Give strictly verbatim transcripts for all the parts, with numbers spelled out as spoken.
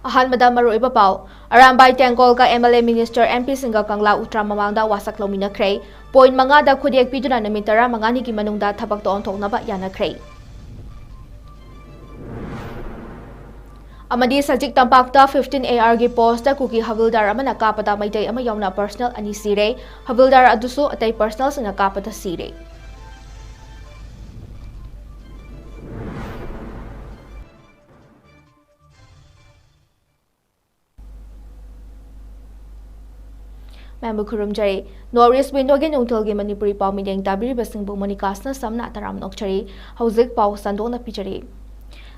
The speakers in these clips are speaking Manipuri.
ꯑꯍꯥꯟꯕꯗ ꯃꯔꯨꯑꯣꯏꯕ ꯄꯥꯎ꯫ ꯑꯔꯥꯝꯕꯥꯏ ꯇꯦꯡꯒꯣꯜꯒ MLA Minister MP ꯁꯤꯡꯒ ꯀꯪꯂꯥ ꯎꯇ꯭ꯔꯥ ꯃꯃꯥꯡꯗ ꯋꯥꯁꯛ ꯂꯧꯃꯤꯟꯅꯈ꯭ꯔꯦ꯫ Point ꯃꯉꯥꯗ ꯈꯨꯠꯌꯦꯛ ꯄꯤꯗꯨꯅ ꯅꯨꯃꯤꯠ ꯇꯔꯥꯃꯉꯥꯅꯤꯒꯤ ꯃꯅꯨꯡꯗ ꯊꯕꯛꯇ ꯑꯣꯟꯊꯣꯛꯅꯕ ꯌꯥꯅꯈ꯭ꯔꯦ꯫ ꯑꯃꯗꯤ ꯁꯖꯤꯛ ꯇꯝꯄꯥꯛꯇ fifteen AR ꯒꯤ post ꯇ ꯀꯨꯀꯤ ꯍꯕꯤꯜꯗꯥꯔ ꯑꯃꯅ ꯀꯥꯞꯄꯗ ꯃꯩꯇꯩ ꯑꯃ ꯌꯥꯎꯅ personal ꯑꯅꯤ ꯁꯤꯔꯦ꯫ ꯍꯕꯤꯜꯗꯥꯔ ꯑꯗꯨꯁꯨ ꯑꯇꯩ personal ꯁꯤꯡꯅ ꯀꯥꯞꯄꯗ ꯁꯤꯔꯦ꯫ ꯃꯌꯥꯝꯕꯨ ꯈꯨꯔꯨꯝꯖꯔꯤ꯫ North East Window ꯒꯤ ꯅꯨꯡꯊꯤꯜꯒꯤ ꯃꯅꯤꯄꯨꯔꯤ ꯄꯥꯎ ꯃꯤꯠꯌꯦꯡ ꯇꯥꯕꯤꯔꯤꯕꯁꯤꯡꯕꯨ ꯃꯣꯅꯤꯀꯥꯁꯅ ꯁꯝꯅ ꯇꯔꯥꯝꯅ ꯑꯣꯛꯆꯔꯤ꯫ ꯍꯧꯖꯤꯛ ꯄꯥꯎ ꯁꯟꯗꯣꯛꯅ ꯄꯤꯖꯔꯤ꯫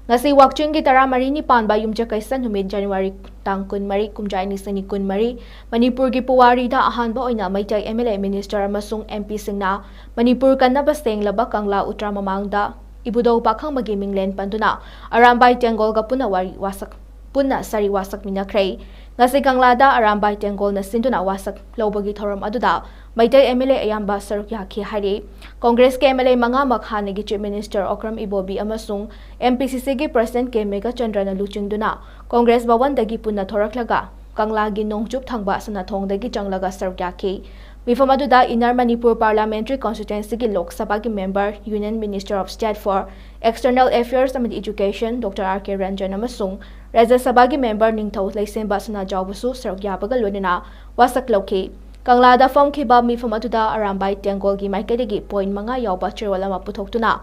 ꯉꯁꯤ ꯋꯥꯛꯆꯤꯡꯒꯤ ꯇꯔꯥꯃꯔꯤꯅꯤ ꯄꯥꯟꯕ ꯌꯨꯝꯖꯀꯩꯁ ꯅꯨꯃꯤꯠ, January ꯇꯥꯡ ꯀꯨꯟꯃꯔꯤ, ꯀꯨꯝꯖꯥ ꯑꯅꯤ ꯁꯤꯅꯤ ꯀꯨꯟꯃꯔꯤ꯫ ꯃꯅꯤꯄꯨꯔꯒꯤ ꯄꯨꯋꯥꯔꯤꯗ ꯑꯍꯥꯟꯕ ꯑꯣꯏꯅ ꯃꯩꯇꯩ MLA, Minister ꯑꯃꯁꯨꯡ MP ꯁꯤꯡꯅ ꯃꯅꯤꯄꯨꯔ ꯀꯟꯅꯕ ꯁꯦꯡꯂꯕ ꯀꯪꯂꯥ ꯎꯇ꯭ꯔꯥ ꯃꯃꯥꯡꯗ ꯏꯕꯨꯙꯧ ꯄꯥꯈꯪꯕꯒꯤ ꯃꯤꯡꯂꯦꯟ ꯄꯟꯗꯨꯅ ꯑꯔꯥꯝꯕꯥꯏ ꯇꯦꯡꯒꯣꯜꯒ ꯄꯨꯟꯅ ꯋꯥꯔꯤ ꯋꯥꯁꯛ ꯄꯨꯟꯅ ꯁꯥꯔꯤ ꯋꯥꯁꯛꯃꯤꯟꯅꯈ꯭ꯔꯦ꯫ ꯉꯁꯤ ꯀꯪꯂꯥꯗ ꯑꯔꯥꯝꯕꯥꯏ ꯇꯦꯡꯒꯣꯜꯅ ꯁꯤꯟꯗꯨꯅ ꯋꯥꯁꯛ ꯂꯧꯕꯒꯤ ꯊꯧꯔꯝ ꯑꯗꯨꯗ ꯃꯩꯇꯩ MLA ꯑꯌꯥꯝꯕ ꯁꯔꯨꯛ ꯌꯥꯈꯤ ꯍꯥꯏꯔꯤ꯫ ꯀꯣꯡꯒ꯭ꯔꯦꯁꯀꯤ MLA ꯃꯉꯥꯃꯛ ꯍꯥꯟꯅꯒꯤ Chief Minister ꯑꯣꯀ꯭ꯔꯝ ꯏꯕꯣꯕꯤ ꯑꯃꯁꯨꯡ MPCC ꯒꯤ President ꯀꯦ ꯃꯦꯘꯆꯟꯗ꯭ꯔꯅ ꯂꯨꯆꯤꯡꯗꯨꯅ ꯀꯣꯡꯒ꯭ꯔꯦꯁ ꯚꯋꯟꯗꯒꯤ ꯄꯨꯟꯅ ꯊꯣꯔꯛꯂꯒ ꯀꯪꯂꯥꯒꯤ ꯅꯣꯡꯆꯨꯞ ꯊꯪꯕ ꯁꯅꯥꯊꯣꯡꯗꯒꯤ ꯆꯪꯂꯒ ꯁꯔꯨꯛ ꯌꯥꯈꯤ꯫ ꯃꯤꯐꯝ ꯑꯗꯨꯗ Inner Manipur Parliamentary Constituency ꯒꯤ ꯂꯣꯛ ꯁꯚꯥꯒꯤ member, Union Minister of State for External Affairs ꯑꯃꯗꯤ Education, Doctor R K Ranjan ꯑꯃꯁꯨꯡ ꯔꯥꯖ꯭ꯌ ꯁꯚꯥꯒꯤ member ꯅꯤꯡꯊꯧ ꯂꯩꯁꯦꯝꯕ ꯁꯅꯥꯖꯥꯎꯕꯁꯨ ꯁꯔꯨꯛ ꯌꯥꯕꯒ ꯂꯣꯏꯅꯅ ꯋꯥꯁꯛ ꯂꯧꯈꯤ꯫ ꯀꯪꯂꯥꯗ ꯐꯝꯈꯤꯕ ꯃꯤꯐꯝ ꯑꯗꯨꯗ ꯑꯔꯥꯝꯕꯥꯏ ꯇꯦꯡꯒꯣꯜꯒꯤ ꯃꯥꯏꯀꯩꯗꯒꯤ point ꯃꯉꯥ ꯌꯥꯎꯕ ꯆꯦꯔꯣꯜ ꯑꯃ ꯄꯨꯊꯣꯛꯇꯨꯅ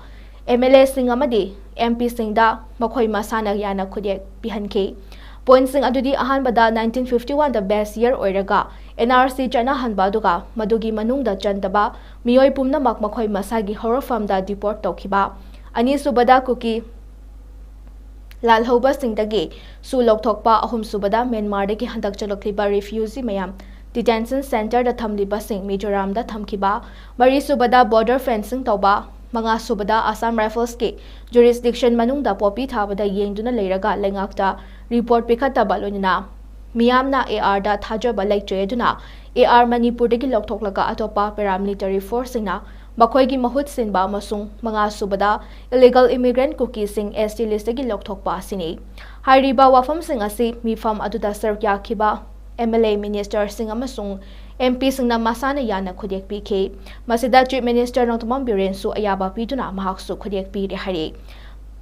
MLA ꯁꯤꯡ ꯑꯃꯗꯤ MP ꯁꯤꯡꯗ ꯃꯈꯣꯏ ꯃꯁꯥꯅ ꯌꯥꯅ ꯈꯨꯠꯌꯦꯛ ꯄꯤꯍꯟꯈꯤ꯫ Point ꯁꯤꯡ ꯑꯗꯨꯗꯤ ꯑꯍꯥꯟꯕꯗ nineteen fifty one ꯗ base year ꯑꯣꯏꯔꯒ NRC ꯆꯠꯅꯍꯟꯕ, ꯑꯗꯨꯒ ꯃꯗꯨꯒꯤ ꯃꯅꯨꯡꯗ ꯆꯟꯗꯕ ꯃꯤꯑꯣꯏ ꯄꯨꯝꯅꯃꯛ ꯃꯈꯣꯏ ꯃꯁꯥꯒꯤ ꯍꯧꯔꯛꯐꯝꯗ deport ꯇꯧꯈꯤꯕ, ꯑꯅꯤꯁꯨꯕꯗ ꯀꯨꯀꯤ ꯂꯥꯜꯍꯧꯕꯁꯤꯡꯗꯒꯤ ꯁꯨ ꯂꯧꯊꯣꯛꯄ, ꯑꯍꯨꯝꯁꯨꯕꯗ ꯃ꯭ꯌꯥꯟꯃꯥꯔꯗꯒꯤ ꯍꯟꯗꯛ ꯆꯠꯂꯛꯂꯤꯕ refugee ꯃꯌꯥꯝ detention centre ꯗ ꯊꯝꯂꯤꯕꯁꯤꯡ ꯃꯤꯖꯣꯔꯥꯝꯗ ꯊꯝꯈꯤꯕ, ꯃꯔꯤꯁꯨꯕꯗ border fencing ꯇꯧꯕ, ꯃꯉꯥꯁꯨꯕꯗ Assam Rifles ꯀꯤ jurisdiction ꯃꯅꯨꯡꯗ ꯄꯣꯄꯤ ꯊꯥꯕꯗ ꯌꯦꯡꯗꯨꯅ ꯂꯩꯔꯒ ꯂꯩꯉꯥꯛꯇ report ꯄꯤꯈꯠꯇꯕ, ꯂꯣꯏꯅꯅ ꯃꯤꯌꯥꯝꯅ AR ꯗ ꯊꯥꯖꯕ ꯂꯩꯇ꯭ꯔꯦ ꯑꯗꯨꯅ ꯑꯦ ꯑꯥꯔ ꯃꯅꯤꯄꯨꯔꯗꯒꯤ ꯂꯧꯊꯣꯛꯂꯒ ꯑꯇꯣꯞꯄ paramilitary forceꯁꯤꯡꯅ ꯃꯈꯣꯏꯒꯤ ꯃꯍꯨꯠ ꯁꯤꯟꯕ ꯑꯃꯁꯨꯡ ꯃꯉꯥꯁꯨꯕꯗ illegal immigrant ꯀꯨꯀꯤꯁꯤꯡ S T listꯇꯒꯤ ꯂꯧꯊꯣꯛꯄ ꯑꯁꯤꯅꯤ꯫ ꯍꯥꯏꯔꯤꯕ ꯋꯥꯐꯝꯁꯤꯡ ꯑꯁꯤ ꯃꯤꯐꯝ ꯑꯗꯨꯗ ꯁꯔꯨꯛ ꯌꯥꯈꯤꯕ M L A, ministerꯁꯤꯡ ꯑꯃꯁꯨꯡ M Pꯁꯤꯡꯅ ꯃꯁꯥꯅ ꯌꯥꯅ ꯈꯨꯗꯦꯛ ꯄꯤꯈꯤ꯫ ꯃꯁꯤꯗ Chief Minister ꯅꯣꯡꯊꯣꯝꯕꯝ ꯕꯤꯔꯦꯟꯁꯨ ꯑꯌꯥꯕ ꯄꯤꯗꯨꯅ ꯃꯍꯥꯛꯁꯨ ꯈꯨꯗꯦꯛ ꯄꯤꯔꯦ ꯍꯥꯏꯔꯤ꯫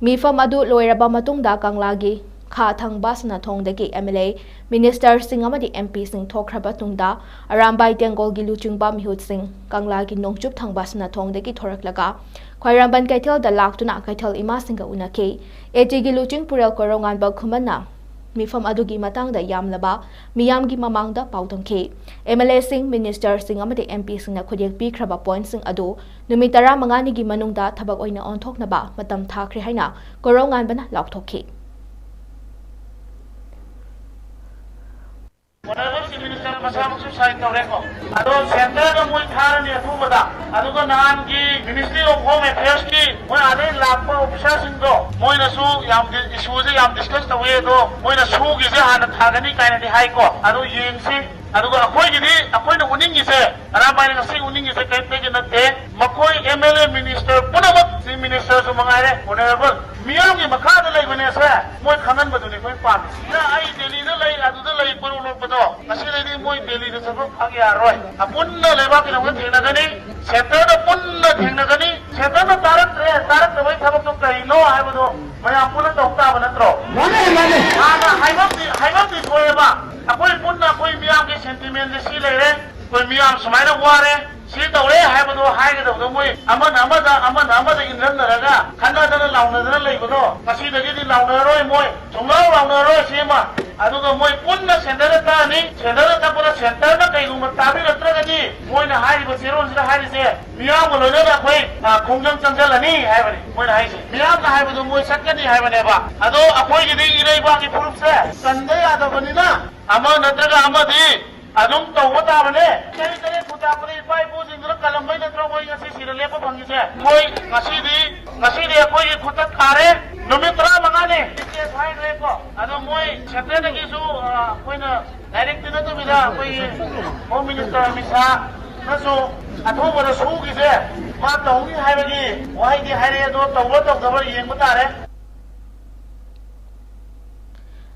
ꯃꯤꯐꯝ ꯑꯗꯨ ꯂꯣꯏꯔꯕ ꯃꯇꯨꯡꯗ ꯀꯪꯂꯥꯒꯤ ꯈꯥ ꯊꯪꯕ ꯁꯅꯥꯊꯣꯡꯗꯒꯤ M L A, ministerꯁꯤꯡ ꯑꯃꯗꯤ M Pꯁꯤꯡ ꯊꯣꯛꯈ꯭ꯔꯕ ꯇꯨꯡꯗ, ꯑꯔꯥꯝꯕꯥꯏ ꯇꯦꯡꯒꯣꯜꯒꯤ ꯂꯨꯆꯤꯡꯕ ꯃꯤꯍꯨꯠꯁꯤꯡ ꯀꯪꯂꯥꯒꯤ ꯅꯣꯡꯆꯨꯞ ꯊꯪꯕ ꯁꯅꯥꯊꯣꯡꯗꯒꯤ ꯊꯣꯔꯛꯂꯒ ꯈ꯭ꯋꯥꯏꯔꯝꯕꯟ ꯀꯩꯊꯦꯜꯗ ꯂꯥꯛꯇꯨꯅ ꯀꯩꯊꯦꯜ ꯏꯃꯥꯁꯤꯡꯒ ꯎꯅꯈꯤ꯫ ATꯒꯤ ꯂꯨꯆꯤꯡ ꯄꯨꯔꯦꯜ ꯀꯣꯏꯔꯧꯉꯥꯟꯕ ꯈꯨꯃꯟꯅ ꯃꯤꯐꯝ ꯑꯗꯨꯒꯤ ꯃꯇꯥꯡꯗ ꯌꯥꯝꯂꯕ ꯃꯤꯌꯥꯝꯒꯤ ꯃꯃꯥꯡꯗ ꯄꯥꯎꯗꯝꯈꯤ꯫ M L Aꯁꯤꯡ, ministerꯁꯤꯡ ꯑꯃꯗꯤ M Pꯁꯤꯡꯅ ꯈꯨꯗꯦꯛ ꯄꯤꯈ꯭ꯔꯕ pointꯁꯤꯡ ꯑꯗꯨ ꯅꯨꯃꯤꯠ ꯇꯔꯥꯃꯉꯥꯅꯤꯒꯤ ꯃꯅꯨꯡꯗ ꯊꯕꯛ ꯑꯣꯏꯅ ꯑꯣꯟꯊꯣꯛꯅꯕ ꯃꯇꯝ ꯊꯥꯈ꯭ꯔꯦ ꯍꯥꯏꯅ ꯀꯣꯏꯔꯧꯉꯥꯟꯕꯅ ꯂꯥꯎꯊꯣꯛꯈꯤ꯫ Honourable Chief Minister ꯃꯁꯥꯃꯛꯁꯨ sign ꯇꯧꯔꯦꯀꯣ꯫ ꯑꯗꯣ centreꯗ ꯃꯣꯏ ꯊꯥꯔꯅꯤ ꯑꯊꯨꯕꯗ꯫ ꯑꯗꯨꯒ ꯅꯍꯥꯟꯒꯤ Ministry of Home Affairsꯀꯤ ꯃꯣꯏ ꯑꯥꯗꯩ ꯂꯥꯛꯄ officerꯁꯤꯡꯗꯣ ꯃꯣꯏꯅꯁꯨ ꯌꯥꯝ di-, issueꯁꯦ ꯌꯥꯝ discuss ꯇꯧꯋꯤ꯫ ꯑꯗꯣ ꯃꯣꯏꯅ ꯁꯨꯒꯤꯁꯦ ꯍꯥꯟꯅ ꯊꯥꯒꯅꯤ ꯀꯥꯏꯅꯗꯤ ꯍꯥꯏꯀꯣ꯫ ꯑꯗꯣ ꯌꯦꯡꯁꯤ꯫ ꯑꯗꯨꯒ ꯑꯩꯈꯣꯏꯒꯤꯗꯤ, ꯑꯩꯈꯣꯏꯅ ꯎꯅꯤꯡꯉꯤꯁꯦ, ꯑꯔꯥꯝꯕꯥꯏꯅ ꯉꯁꯤ ꯎꯅꯤꯡꯉꯤꯁꯦ ꯀꯔꯤꯝꯇꯒꯤ ꯅꯠꯇꯦ꯫ ꯃꯈꯣꯏ M L A, minister ꯄꯨꯝꯅꯃꯛ, Chief Ministerꯁꯨ ꯃꯉꯥꯏꯔꯦ, Honourable, ꯃꯤꯌꯥꯝꯒꯤ ꯃꯈꯥꯗ ꯂꯩꯕꯅꯦꯁꯦ ꯃꯣꯏ ꯈꯪꯍꯟꯕꯗꯨꯅꯤ ꯑꯩꯈꯣꯏ ꯄꯥꯝꯃꯤꯁꯦ꯫ ꯁꯤꯗ ꯑꯩ ꯗꯦꯜꯂꯤꯗ ꯂꯩ, ꯑꯗꯨꯗ ꯂꯩ ꯀꯣꯏꯔꯧ ꯅꯣꯛꯄꯗꯣ, ꯉꯁꯤꯗꯩꯗꯤ ꯃꯣꯏ ꯗꯦꯜꯂꯤꯗ ꯆꯠꯄ ꯐꯪ ꯌꯥꯔꯣꯏ꯫ ꯑꯄꯨꯟꯅ ꯂꯩꯕꯥꯛꯀꯤꯗꯃꯛꯇ ꯊꯦꯡꯅꯒꯅꯤ, centreꯗ ꯄꯨꯟꯅ ꯊꯦꯡꯅꯒꯅꯤ꯫ Centreꯅ ꯇꯥꯔꯛꯇ꯭ꯔꯦ, ꯇꯥꯔꯛꯇꯕꯒꯤ ꯊꯕꯛꯇꯣ ꯀꯔꯤꯅꯣ ꯍꯥꯏꯕꯗꯣ ꯃꯌꯥꯝ ꯄꯨꯟꯅ ꯇꯧ ꯇꯥꯕ ꯅꯠꯇ꯭ꯔꯣ? ꯃꯥꯅꯦ, ꯃꯥꯅꯦ꯫ ꯍꯥꯟꯅ ꯍꯥꯏꯐꯝꯗꯤ, ꯍꯥꯏꯐꯝꯗꯤ ꯊꯣꯛꯑꯦꯕ꯫ ꯑꯩꯈꯣꯏ ꯄꯨꯟꯅ ꯑꯩꯈꯣꯏ ꯃꯤꯌꯥꯝꯒꯤ sentimentꯁꯦ ꯁꯤ ꯂꯩꯔꯦ, ꯑꯩꯈꯣꯏ ꯃꯤꯌꯥꯝ ꯁꯨꯃꯥꯏꯅ ꯋꯥꯔꯦ, ꯁꯤ ꯇꯧꯔꯦ ꯍꯥꯏꯕꯗꯣ ꯍꯥꯏꯒꯗꯕꯗꯣ ꯃꯣꯏ ꯑꯃꯅ ꯑꯃꯗ, ꯑꯃꯅ ꯑꯃꯗ ꯏꯟꯖꯟꯅꯔꯒ ꯈꯠꯅꯗꯅ ꯂꯥꯎꯅꯗꯅ ꯂꯩꯕꯗꯣ ꯉꯁꯤꯗꯒꯤꯗꯤ ꯂꯥꯎꯅꯔꯔꯣꯏ ꯃꯣꯏ, ꯁꯨꯡꯂꯥꯎ ꯂꯥꯎꯅꯔꯔꯣꯏ꯫ ꯁꯤꯃ, ꯑꯗꯨꯒ ꯃꯣꯏ ꯄꯨꯟꯅ centreꯗ ꯇꯥꯅꯤ꯫ Centreꯗ ꯇꯛꯄꯗ centreꯅ ꯀꯩꯒꯨꯝꯕ ꯇꯥꯕꯤꯔꯛꯇ꯭ꯔꯒꯗꯤ ꯃꯣꯏꯅ ꯍꯥꯏꯔꯤꯕ ꯆꯦꯔꯣꯜꯁꯤꯗ ꯍꯥꯏꯔꯤꯁꯦ ꯃꯤꯌꯥꯝꯒ ꯂꯣꯏꯅꯅ ꯑꯩꯈꯣꯏ, ꯑ, ꯈꯣꯡꯖꯪ ꯆꯪꯁꯤꯜꯂꯅꯤ ꯍꯥꯏꯕꯅꯤ ꯃꯣꯏꯅ ꯍꯥꯏꯁꯦ꯫ ꯃꯤꯌꯥꯝꯅ ꯍꯥꯏꯕꯗꯣ ꯃꯣꯏ ꯆꯠꯀꯅꯤ ꯍꯥꯏꯕꯅꯦꯕ꯫ ꯑꯗꯣ ꯑꯩꯈꯣꯏꯒꯤꯗꯤ ꯏꯔꯩꯕꯥꯛꯀꯤ ꯐꯨꯔꯨꯞꯁꯦ ꯀꯟꯗ ꯌꯥꯗꯕꯅꯤꯅ ꯑꯃ ꯅꯠꯇ꯭ꯔꯒ ꯑꯃꯗꯤ ꯑꯗꯨꯝ ꯇꯧꯕ ꯇꯥꯕꯅꯦ꯫ ꯆꯍꯤ ꯇꯔꯦꯠ ꯈꯨꯟꯇꯥꯛꯄꯗ ꯏꯄꯥ ꯏꯄꯨꯁꯤꯡꯗꯨꯅ ꯀꯜꯂꯝꯕꯩ ꯅꯠꯇ꯭ꯔꯣ ꯑꯩꯈꯣꯏ ꯉꯁꯤ ꯁꯤꯗ ꯂꯦꯞꯄ ꯐꯪꯉꯤꯁꯦ? ꯑꯩꯈꯣꯏ ꯉꯁꯤꯗꯤ, ꯉꯁꯤꯗꯤ ꯑꯩꯈꯣꯏꯒꯤ ꯈꯨꯠꯇ ꯊꯥꯔꯦ꯫ ꯅꯨꯃꯤꯠ ꯇꯔꯥꯃꯉꯥꯅꯤ꯫ ꯍꯥꯏꯈ꯭ꯔꯦꯀꯣ꯫ ꯑꯗꯣ ꯃꯣꯏ centreꯗꯒꯤꯁꯨ, ꯑ, ꯑꯩꯈꯣꯏꯅ ꯂꯥꯏꯔꯤꯛꯇ ꯅꯠꯇꯕꯤꯗ ꯑꯩꯈꯣꯏꯒꯤ ꯍꯣꯝ ꯃꯤꯅꯤꯁꯇꯔ ꯑꯃꯤꯠ ꯁꯥꯍꯅꯁꯨ ꯑꯊꯨꯕꯗ ꯁꯣꯛꯈꯤꯁꯦ ꯃꯥ ꯇꯧꯅꯤ ꯍꯥꯏꯕꯒꯤ ꯋꯥꯍꯩꯗꯤ ꯍꯥꯏꯔꯛꯑꯦ, ꯑꯗꯣ ꯇꯧꯕ꯭ꯔꯥ ꯇꯧꯗꯕ꯭ꯔꯥ ꯌꯦꯡꯕ ꯇꯥꯔꯦ꯫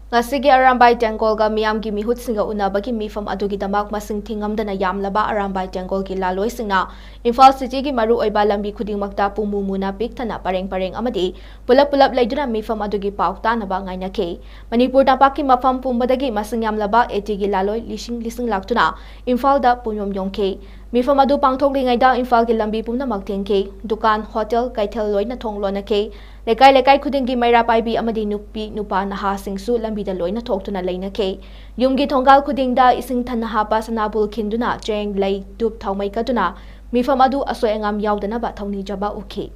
ꯉꯁꯤꯒꯤ ꯑꯔꯥꯝꯕꯥꯏ ꯇꯦꯡꯒꯣꯜꯒ ꯃꯤꯌꯥꯝꯒꯤ ꯃꯤꯍꯨꯠꯁꯤꯡꯒ ꯎꯅꯕꯒꯤ ꯃꯤꯐꯝ ꯑꯗꯨꯒꯤꯗꯃꯛ ꯃꯁꯤꯡ ꯊꯤꯉꯝꯗꯅ ꯌꯥꯝꯂꯕ ꯑꯔꯥꯝꯕꯥꯏ ꯇꯦꯡꯒꯣꯜꯒꯤ ꯂꯥꯂꯣꯏꯁꯤꯡꯅ ꯏꯝꯐꯥꯜ ꯁꯤꯇꯤꯒꯤ ꯃꯔꯨꯑꯣꯏꯕ ꯂꯝꯕꯤ ꯈꯨꯗꯤꯡꯃꯛꯇ ꯄꯨꯡꯃꯨ ꯃꯨꯅ ꯄꯤꯛ ꯊꯟꯅ ꯄꯔꯦꯡ ꯄꯔꯦꯡ ꯑꯃꯗꯤ ꯄꯨꯂꯞ ꯄꯨꯂꯞ ꯂꯩꯗꯨꯅ ꯃꯤꯐꯝ ꯑꯗꯨꯒꯤ ꯄꯥꯎ ꯇꯥꯅꯕ ꯉꯥꯏꯅꯈꯤ꯫ ꯃꯅꯤꯄꯨꯔ ꯇꯝꯄꯥꯛꯀꯤ ꯃꯐꯝ ꯄꯨꯝꯕꯗꯒꯤ ꯃꯁꯤꯡ ꯌꯥꯝꯂꯕ ꯑꯦꯇꯤꯒꯤ ꯂꯥꯂꯣꯏ ꯂꯤꯁꯤꯡ ꯂꯤꯁꯤꯡ ꯂꯥꯛꯇꯨꯅ ꯏꯝꯐꯥꯜꯗ ꯄꯨꯡꯌꯣꯝ ꯌꯣꯝꯈꯤ꯫ ꯃꯤꯐꯝ ꯑꯗꯨ ꯄꯥꯡꯊꯣꯛꯂꯤꯉꯩꯗ ꯏꯝꯐꯥꯜꯒꯤ ꯂꯝꯕꯤ ꯄꯨꯝꯅꯃꯛ ꯊꯤꯡꯈꯤ꯫ ꯗꯨꯀꯥꯟ, ꯍꯣꯇꯦꯜ, ꯀꯩꯊꯦꯜ ꯂꯣꯏꯅ ꯊꯣꯡ ꯂꯣꯟꯅꯈꯤ꯫ ꯂꯩꯀꯥꯏ ꯂꯩꯀꯥꯏ ꯈꯨꯗꯤꯡꯒꯤ ꯃꯩꯔꯥ ꯄꯥꯏꯕꯤ ꯑꯃꯗꯤ ꯅꯨꯄꯤ, ꯅꯨꯄꯥ, ꯅꯍꯥꯁꯤꯡꯁꯨ ꯂꯝꯕꯤꯗ ꯂꯣꯏꯅ ꯊꯣꯛꯇꯨꯅ ꯂꯩꯅꯈꯤ꯫ ꯌꯨꯝꯒꯤ ꯊꯣꯡꯒꯥꯜ ꯈꯨꯗꯤꯡꯗ ꯏꯁꯤꯡ ꯊꯟꯅ ꯍꯥꯞꯄ ꯁꯅꯥꯕꯨꯜ ꯈꯤꯟꯗꯨꯅ, ꯆꯦꯡ, ꯂꯩ, ꯙꯨꯞ, ꯊꯥꯎꯃꯩ ꯀꯠꯇꯨꯅ ꯃꯤꯐꯝ ꯑꯗꯨ ꯑꯁꯣꯏ ꯑꯉꯥꯝ ꯌꯥꯎꯗꯅꯕ ꯊꯧꯅꯤꯖꯕ ꯎꯈꯤ꯫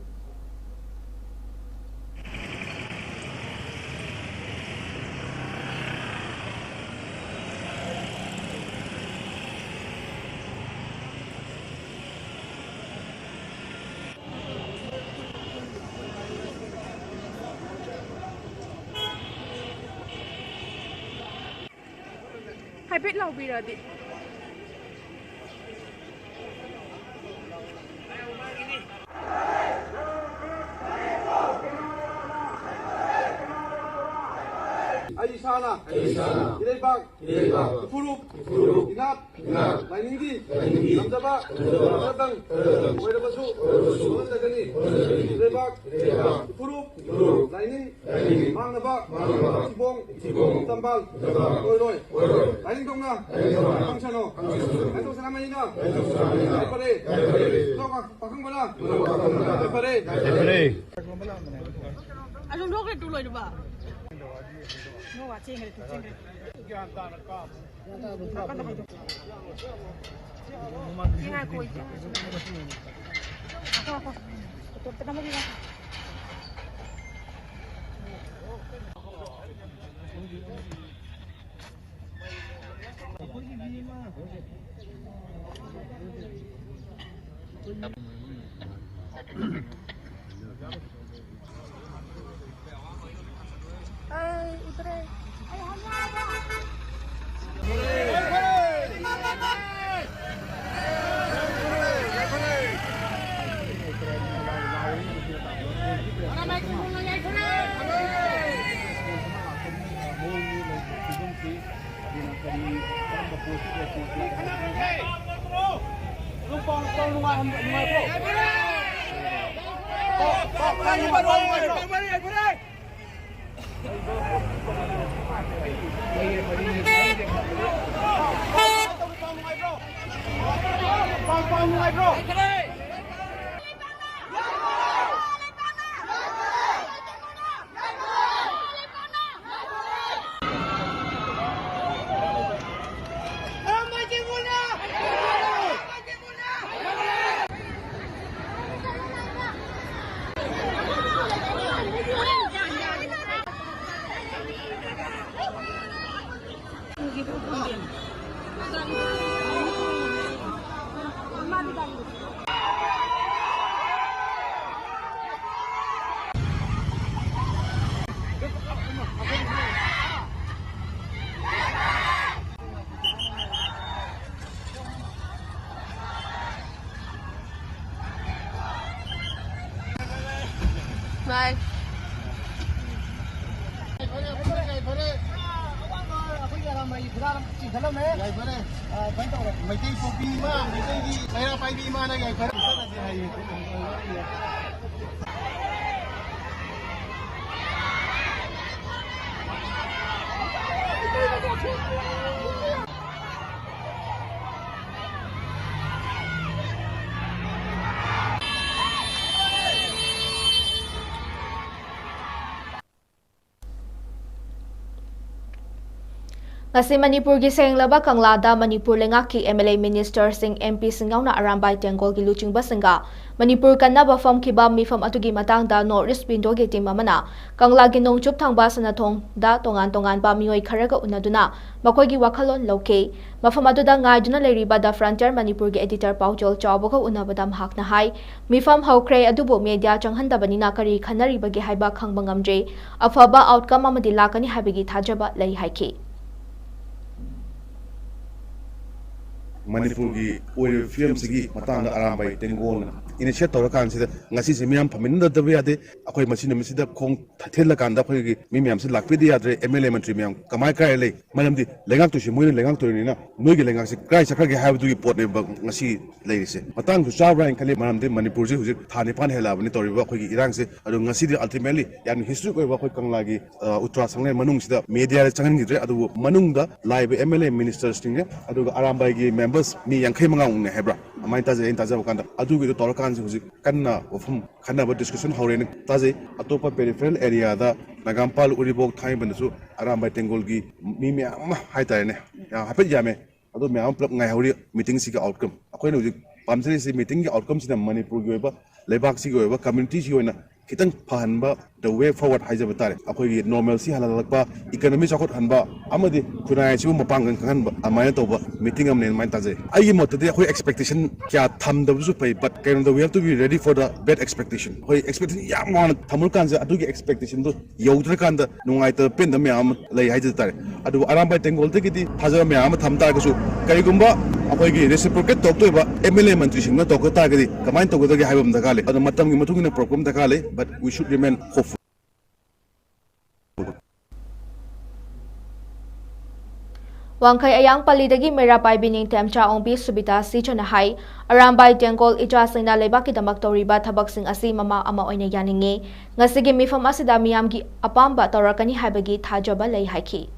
ꯍꯥꯏꯐꯦꯠ ꯂꯥꯎꯕꯤꯔꯗꯤ꯫ ꯑꯩ ꯏꯁꯥꯅ ꯑꯩ ꯏꯁꯥꯅ ꯏꯔꯩꯕꯥꯛ ꯏꯔꯩꯕꯥꯛ ꯏꯐꯨꯔꯨꯞ ꯏꯐꯨꯔꯨꯞ ꯏꯅꯥꯠ ꯏꯅꯥꯠ ꯂꯥꯏꯅꯤꯡꯒꯤ ꯂꯥꯏꯅꯤꯡꯒꯤ ꯉꯝꯖꯕ ꯉꯝꯖꯕ ꯈꯔꯗꯪ ꯈꯔꯗꯪ ꯑꯣꯏꯔꯕꯁꯨ ꯑꯣꯏꯔꯕꯁꯨ ꯍꯣꯠꯅꯖꯒꯅꯤ꯫ ꯍꯣꯠꯅꯖꯒꯅꯤ꯫ ꯏꯔꯩꯕꯥꯛ ꯏꯔꯩꯕꯥꯛ ꯏꯐꯨꯔꯨꯞ ꯏꯐꯨꯔꯨꯞ ꯂꯥꯏꯅꯤꯡ ꯂꯥꯏꯅꯤꯡ ꯃꯥꯡꯅꯕ ꯃꯥꯡꯅꯕ ꯊꯤꯕꯣꯡ ꯊꯤꯕꯣꯡ ꯇꯝꯕꯥꯜ ꯇꯝꯕꯥꯜ ꯑꯣꯏꯔꯣꯏ꯫ ꯑꯣꯏꯔꯣꯏ꯫ ꯂꯥꯏꯅꯤꯡ ꯊꯣꯛꯅ ꯂꯥꯏꯅꯤꯡ ꯊꯣꯛꯅ ꯐꯪꯁꯅꯨ꯫ ꯐꯪꯁꯅꯨ꯫ ꯂꯥꯏꯅꯤꯡ ꯊꯣꯛ ꯁꯅꯥꯃꯍꯤꯅ ꯂꯥꯏꯅꯤꯡ ꯊꯣꯛ ꯁꯅꯥꯃꯍꯤꯅ ꯌꯥꯏꯐꯔꯦ꯫ ꯌꯥꯏꯐꯔꯦ꯫ ꯄꯥꯈꯪꯕꯅ ꯌꯥꯏꯐꯔꯦ꯫ ꯌꯥꯏꯐꯔꯦ꯫ ꯑꯁꯨꯝ ꯊꯣꯛꯈ꯭ꯔꯦ ꯇꯨ ꯂꯣꯏꯔꯕ? ꯅꯣ, ꯋꯥ ꯆꯦꯟꯈ꯭ꯔꯦ, ꯇꯨ ꯆꯦꯟꯈ꯭ꯔꯦ꯫ ꯁꯤ ꯉꯥꯏꯈꯣ, ꯏꯆꯦ꯫ ꯉꯥꯏꯈꯣ, ꯉꯥꯏꯈꯣ꯫ ꯑꯇꯣꯞꯄꯗ ꯑꯃ ꯄꯤꯔꯣ꯫ ꯑꯩ ꯎꯗ꯭ꯔꯦ꯫ ꯑꯩ ꯍꯥꯏ ꯌꯥꯕ꯫ ꯌꯥꯏꯐꯔꯦ, ꯌꯥꯏꯐꯔꯦ, ꯌꯥꯏꯐꯔꯦ꯫ ꯑꯩꯈꯣꯏꯒꯤ ꯑꯔꯥꯝꯕꯥꯏꯒꯤ ꯐꯤꯔꯥꯜ ꯑꯃ ꯆꯤꯡꯈꯠꯂꯝꯃꯦ꯫ ꯌꯥꯏꯐꯔꯦ꯫ ꯑ, ꯀꯃꯥꯏꯅ ꯇꯧꯔꯦ? ꯃꯩꯇꯩ ꯄꯣꯛꯄꯤ ꯏꯃꯥ, ꯃꯩꯇꯩꯒꯤ ꯃꯩꯔꯥ ꯄꯥꯏꯕꯤ ꯏꯃꯥꯅ ꯌꯥꯏꯐꯔꯦ꯫ ꯆꯠꯂꯁꯦ ꯍꯥꯏꯌꯦ꯫ ꯉꯁꯤ ꯃꯅꯤꯄꯨꯔꯒꯤ ꯁꯦꯡꯂꯕ ꯀꯪꯂꯥꯗ ꯃꯅꯤꯄꯨꯔ ꯂꯩꯉꯥꯛꯀꯤ ꯑꯦꯝ ꯑꯦꯜ ꯑꯦ, ꯃꯤꯅꯤꯁꯇꯔꯁꯤꯡ, ꯑꯦꯝ ꯄꯤꯁꯤꯡ ꯌꯥꯎꯅ ꯑꯔꯥꯝꯕꯥꯏ ꯇꯦꯡꯒꯣꯜꯒꯤ ꯂꯨꯆꯤꯡꯕꯁꯤꯡꯒ ꯃꯅꯤꯄꯨꯔ ꯀꯟꯅꯕ ꯐꯝꯈꯤꯕ ꯃꯤꯐꯝ ꯑꯗꯨꯒꯤ ꯃꯇꯥꯡꯗ ꯅꯣꯔꯠ ꯏꯁ ꯋꯤꯟꯗꯣꯒꯤ ꯇꯤꯝ ꯑꯃꯅ ꯀꯪꯂꯥꯒꯤ ꯅꯣꯡꯆꯨꯞ ꯊꯪꯕ ꯁꯅꯥꯊꯣꯡꯗ ꯇꯣꯉꯥꯟ ꯇꯣꯉꯥꯟꯕ ꯃꯤꯑꯣꯏ ꯈꯔꯒ ꯎꯅꯗꯨꯅ ꯃꯈꯣꯏꯒꯤ ꯋꯥꯈꯜꯂꯣꯟ ꯂꯧꯈꯤ꯫ ꯃꯐꯝ ꯑꯗꯨꯗ ꯉꯥꯏꯗꯨꯅ ꯂꯩꯔꯤꯕ ꯗ ꯐ꯭ꯔꯟꯇꯤꯌꯔ ꯃꯅꯤꯄꯨꯔꯒꯤ ꯑꯦꯗꯤꯇꯔ ꯄꯥꯎꯖꯦꯜ ꯆꯥꯎꯕꯒ ꯎꯅꯕꯗ ꯃꯍꯥꯛꯅ ꯍꯥꯏ, ꯃꯤꯐꯝ ꯍꯧꯈ꯭ꯔꯦ, ꯑꯗꯨꯕꯨ ꯃꯦꯗꯤꯌꯥ ꯆꯪꯍꯟꯗꯕꯅꯤꯅ ꯀꯔꯤ ꯈꯟꯅꯔꯤꯕꯒꯦ ꯍꯥꯏꯕ ꯈꯪꯕ ꯉꯝꯗ꯭ꯔꯦ꯫ ꯑꯐꯕ ꯑꯥꯎꯠꯀꯝ ꯑꯃꯗꯤ ꯂꯥꯛꯀꯅꯤ ꯍꯥꯏꯕꯒꯤ ꯊꯥꯖꯕ ꯂꯩ ꯍꯥꯏꯈꯤ꯫ ꯃꯅꯤꯄꯨꯔꯒꯤ ꯑꯣꯏꯔꯤꯕ ꯐꯤꯕꯝꯁꯤꯒꯤ ꯃꯇꯥꯡꯗ ꯑꯔꯥꯝꯕꯥꯏ ꯇꯦꯡꯒꯣꯜꯅ initiate ꯇꯧꯔꯀꯥꯟꯁꯤꯗ ꯉꯁꯤꯁꯦ ꯃꯤꯌꯥꯝ ꯐꯝꯃꯤꯟꯅꯗꯕ ꯌꯥꯗꯦ꯫ ꯑꯩꯈꯣꯏ ꯃꯁꯤ ꯅꯨꯃꯤꯠꯁꯤꯗ ꯈꯣꯡ ꯊ-, ꯊꯤꯜꯂꯀꯥꯟꯗ ꯑꯩꯈꯣꯏꯒꯤ ꯃꯤ ꯃꯌꯥꯝꯁꯤ ꯂꯥꯛꯄꯤꯗ ꯌꯥꯗ꯭ꯔꯦ꯫ MLA ꯃꯟꯇ꯭ꯔꯤ ꯃꯌꯥꯝ ꯀꯃꯥꯏ ꯀꯥꯏ ꯂꯩ? ꯃꯔꯝꯗꯤ ꯂꯩꯉꯥꯛꯇꯨꯁꯤ ꯃꯣꯏꯅ ꯂꯩꯉꯥꯛꯇꯣꯏꯅꯤꯅ ꯅꯣꯏꯒꯤ ꯂꯩꯉꯥꯛꯁꯤ ꯀꯥꯏ ꯆꯠꯈ꯭ꯔꯒꯦ ꯍꯥꯏꯕꯗꯨꯒꯤ ꯄꯣꯠꯅꯦꯕ ꯉꯁꯤ ꯂꯩꯔꯤꯁꯦ꯫ ꯃꯇꯥꯡꯁꯨ ꯆꯥꯕ꯭ꯔꯥ ꯍꯥꯏꯅ ꯈꯜꯂꯤ, ꯃꯔꯝꯗꯤ ꯃꯅꯤꯄꯨꯔꯁꯤ ꯍꯧꯖꯤꯛ ꯊꯥ ꯅꯤꯄꯥꯟ ꯍꯦꯜꯂꯛꯑꯕꯅꯤ ꯇꯧꯔꯤꯕ ꯑꯩꯈꯣꯏꯒꯤ ꯏꯔꯥꯡꯁꯦ꯫ ꯑꯗꯣ ꯉꯁꯤꯗꯤ ultimately ꯌꯥꯝꯅ historic ꯑꯣꯏꯕ ꯑꯩꯈꯣꯏ ꯀꯪꯂꯥꯒꯤ, ꯑ, ꯎꯇ꯭ꯔꯥ ꯁꯪꯂꯦꯟ ꯃꯅꯨꯡꯁꯤꯗ mediaꯗ ꯆꯪꯍꯟꯈꯤꯗ꯭ꯔꯦ, ꯑꯗꯨꯕꯨ ꯃꯅꯨꯡꯗ ꯂꯥꯛꯏꯕ MLA ministerꯁꯤꯡꯅꯦ, ꯑꯗꯨꯒ ꯑꯔꯥꯝꯕꯥꯏꯒꯤ members ꯃꯤ ꯌꯥꯡꯈꯩ ꯃꯉꯥꯃꯨꯛꯅꯦ ꯍꯥꯏꯕ꯭ꯔꯥ, ꯑꯗꯨꯃꯥꯏꯅ ꯇꯥꯖꯩ꯫ ꯑꯩꯅ ꯇꯥꯖꯕ ꯀꯥꯟꯗ ꯑꯗꯨꯒꯤꯗꯣ ꯇꯧꯔꯀꯥꯟꯁꯤ ꯍꯧꯖꯤꯛ ꯀꯟꯅ ꯋꯥꯐꯝ ꯈꯟꯅꯕ discussion ꯍꯧꯔꯦꯅ ꯇꯥꯖꯩ꯫ ꯑꯇꯣꯞꯄ peripheral areaꯗ ꯅꯒꯥꯝꯄꯥꯜ, ꯎꯔꯤꯄꯣꯛ, ꯊꯥꯡꯃꯩꯕꯟꯗꯁꯨ ꯑꯔꯥꯝꯕꯥꯏ ꯇꯦꯡꯒꯣꯜꯒꯤ ꯃꯤ ꯃꯌꯥꯝ ꯑꯃ ꯍꯥꯏꯇꯥꯔꯦꯅꯦ, ꯌꯥꯝ ꯍꯥꯏꯐꯦꯠ ꯌꯥꯝꯃꯦ꯫ ꯑꯗꯨ ꯃꯌꯥꯝ ꯑꯃ ꯄꯨꯂꯞ ꯉꯥꯏꯍꯧꯔꯤ meetingꯁꯤꯒꯤ outcome꯫ ꯑꯩꯈꯣꯏꯅ ꯍꯧꯖꯤꯛ ꯄꯥꯝꯖꯔꯤꯁꯤ meetingꯒꯤ outcomeꯁꯤꯅ ꯃꯅꯤꯄꯨꯔꯒꯤ ꯑꯣꯏꯕ, ꯂꯩꯕꯥꯛꯁꯤꯒꯤ ꯑꯣꯏꯕ, communityꯁꯤꯒꯤ ꯑꯣꯏꯅ ꯈꯤꯇꯪ ꯐꯍꯟꯕ, the way forward ꯍꯥꯏꯖꯕ ꯇꯥꯔꯦ꯫ ꯑꯩꯈꯣꯏꯒꯤ normalcy ꯍꯜꯍꯜꯂꯛꯄ, economy ꯆꯥꯎꯈꯠꯍꯟꯕ ꯑꯃꯗꯤ ꯈꯨꯟꯅꯥꯏ ꯑꯁꯤꯕꯨ ꯃꯄꯥꯡꯒꯜ ꯀꯪꯍꯟꯕ, ꯑꯗꯨꯃꯥꯏꯅ ꯇꯧꯕ meeting ꯑꯃꯅꯦꯅ ꯑꯗꯨꯃꯥꯏꯅ ꯇꯥꯖꯩ꯫ ꯑꯩꯒꯤ ꯃꯣꯠꯇꯗꯤ ꯑꯩꯈꯣꯏ expectation ꯀꯌꯥ ꯊꯝꯗꯕꯁꯨ ꯐꯩ, but ꯀꯩꯅꯣꯗ we have to be ready for the bad expectation꯫ ꯑꯩꯈꯣꯏ expectation ꯌꯥꯝ ꯋꯥꯡꯅ ꯊꯝꯃꯨꯔꯀꯥꯟꯁꯤꯗ ꯑꯗꯨꯒꯤ expectationꯗꯣ ꯌꯧꯗ꯭ꯔꯀꯥꯟꯗ ꯅꯨꯡꯉꯥꯏꯇꯕ ꯄꯦꯟꯗꯕ ꯃꯌꯥꯝ ꯑꯃ ꯂꯩ ꯍꯥꯏꯖ ꯇꯥꯔꯦ꯫ ꯑꯗꯨꯕꯨ ꯑꯔꯥꯝꯕꯥꯏ ꯇꯦꯡꯒꯣꯜꯗꯒꯤꯗꯤ ꯊꯥꯖꯕ ꯃꯌꯥꯝ ꯑꯃ ꯊꯝ ꯇꯥꯔꯒꯁꯨ, ꯀꯔꯤꯒꯨꯝꯕ ꯑꯩꯈꯣꯏꯒꯤ reciprocate ꯇꯧꯔꯛꯇꯣꯏꯕ MLA ꯃꯟꯇ꯭ꯔꯤꯁꯤꯡꯅ ꯇꯧꯔꯛꯄ ꯇꯥꯔꯒꯗꯤ ꯀꯃꯥꯏꯅ ꯇꯧꯒꯗꯒꯦ ꯍꯥꯏꯕ ꯑꯃ ꯗꯔꯀꯥꯔ ꯂꯩ꯫ ꯑꯗꯣ ꯃꯇꯝꯒꯤ ꯃꯇꯨꯡ ꯏꯟꯅ ꯄꯨꯔꯛꯄ ꯑꯃ ꯗꯔꯀꯥꯔ ꯂꯩ, but we should remain hopeful꯫ ꯋꯥꯡꯈꯩ ꯑꯌꯥꯡ ꯄꯜꯂꯤꯗꯒꯤ ꯃꯩꯔꯥ ꯄꯥꯏꯕꯤ ꯅꯤꯡꯊꯦꯝꯆꯥ ꯑꯣꯡꯕꯤ ꯁꯨꯕꯤꯇꯥ ꯁꯤꯖꯅ ꯍꯥꯏ, ꯑꯔꯥꯝꯕꯥꯏ ꯇꯦꯡꯒꯣꯜ ꯏꯆꯥꯁꯤꯡꯅ ꯂꯩꯕꯥꯛꯀꯤꯗꯃꯛ ꯇꯧꯔꯤꯕ ꯊꯕꯛꯁꯤꯡ ꯑꯁꯤ ꯃꯃꯥ ꯑꯃ ꯑꯣꯏꯅ ꯌꯥꯅꯤꯡꯉꯤ꯫ ꯉꯁꯤꯒꯤ ꯃꯤꯐꯝ ꯑꯁꯤꯗ ꯃꯤꯌꯥꯝꯒꯤ ꯑꯄꯥꯝꯕ ꯇꯧꯔꯛꯀꯅꯤ ꯍꯥꯏꯕꯒꯤ ꯊꯥꯖꯕ ꯂꯩ ꯍꯥꯏꯈꯤ꯫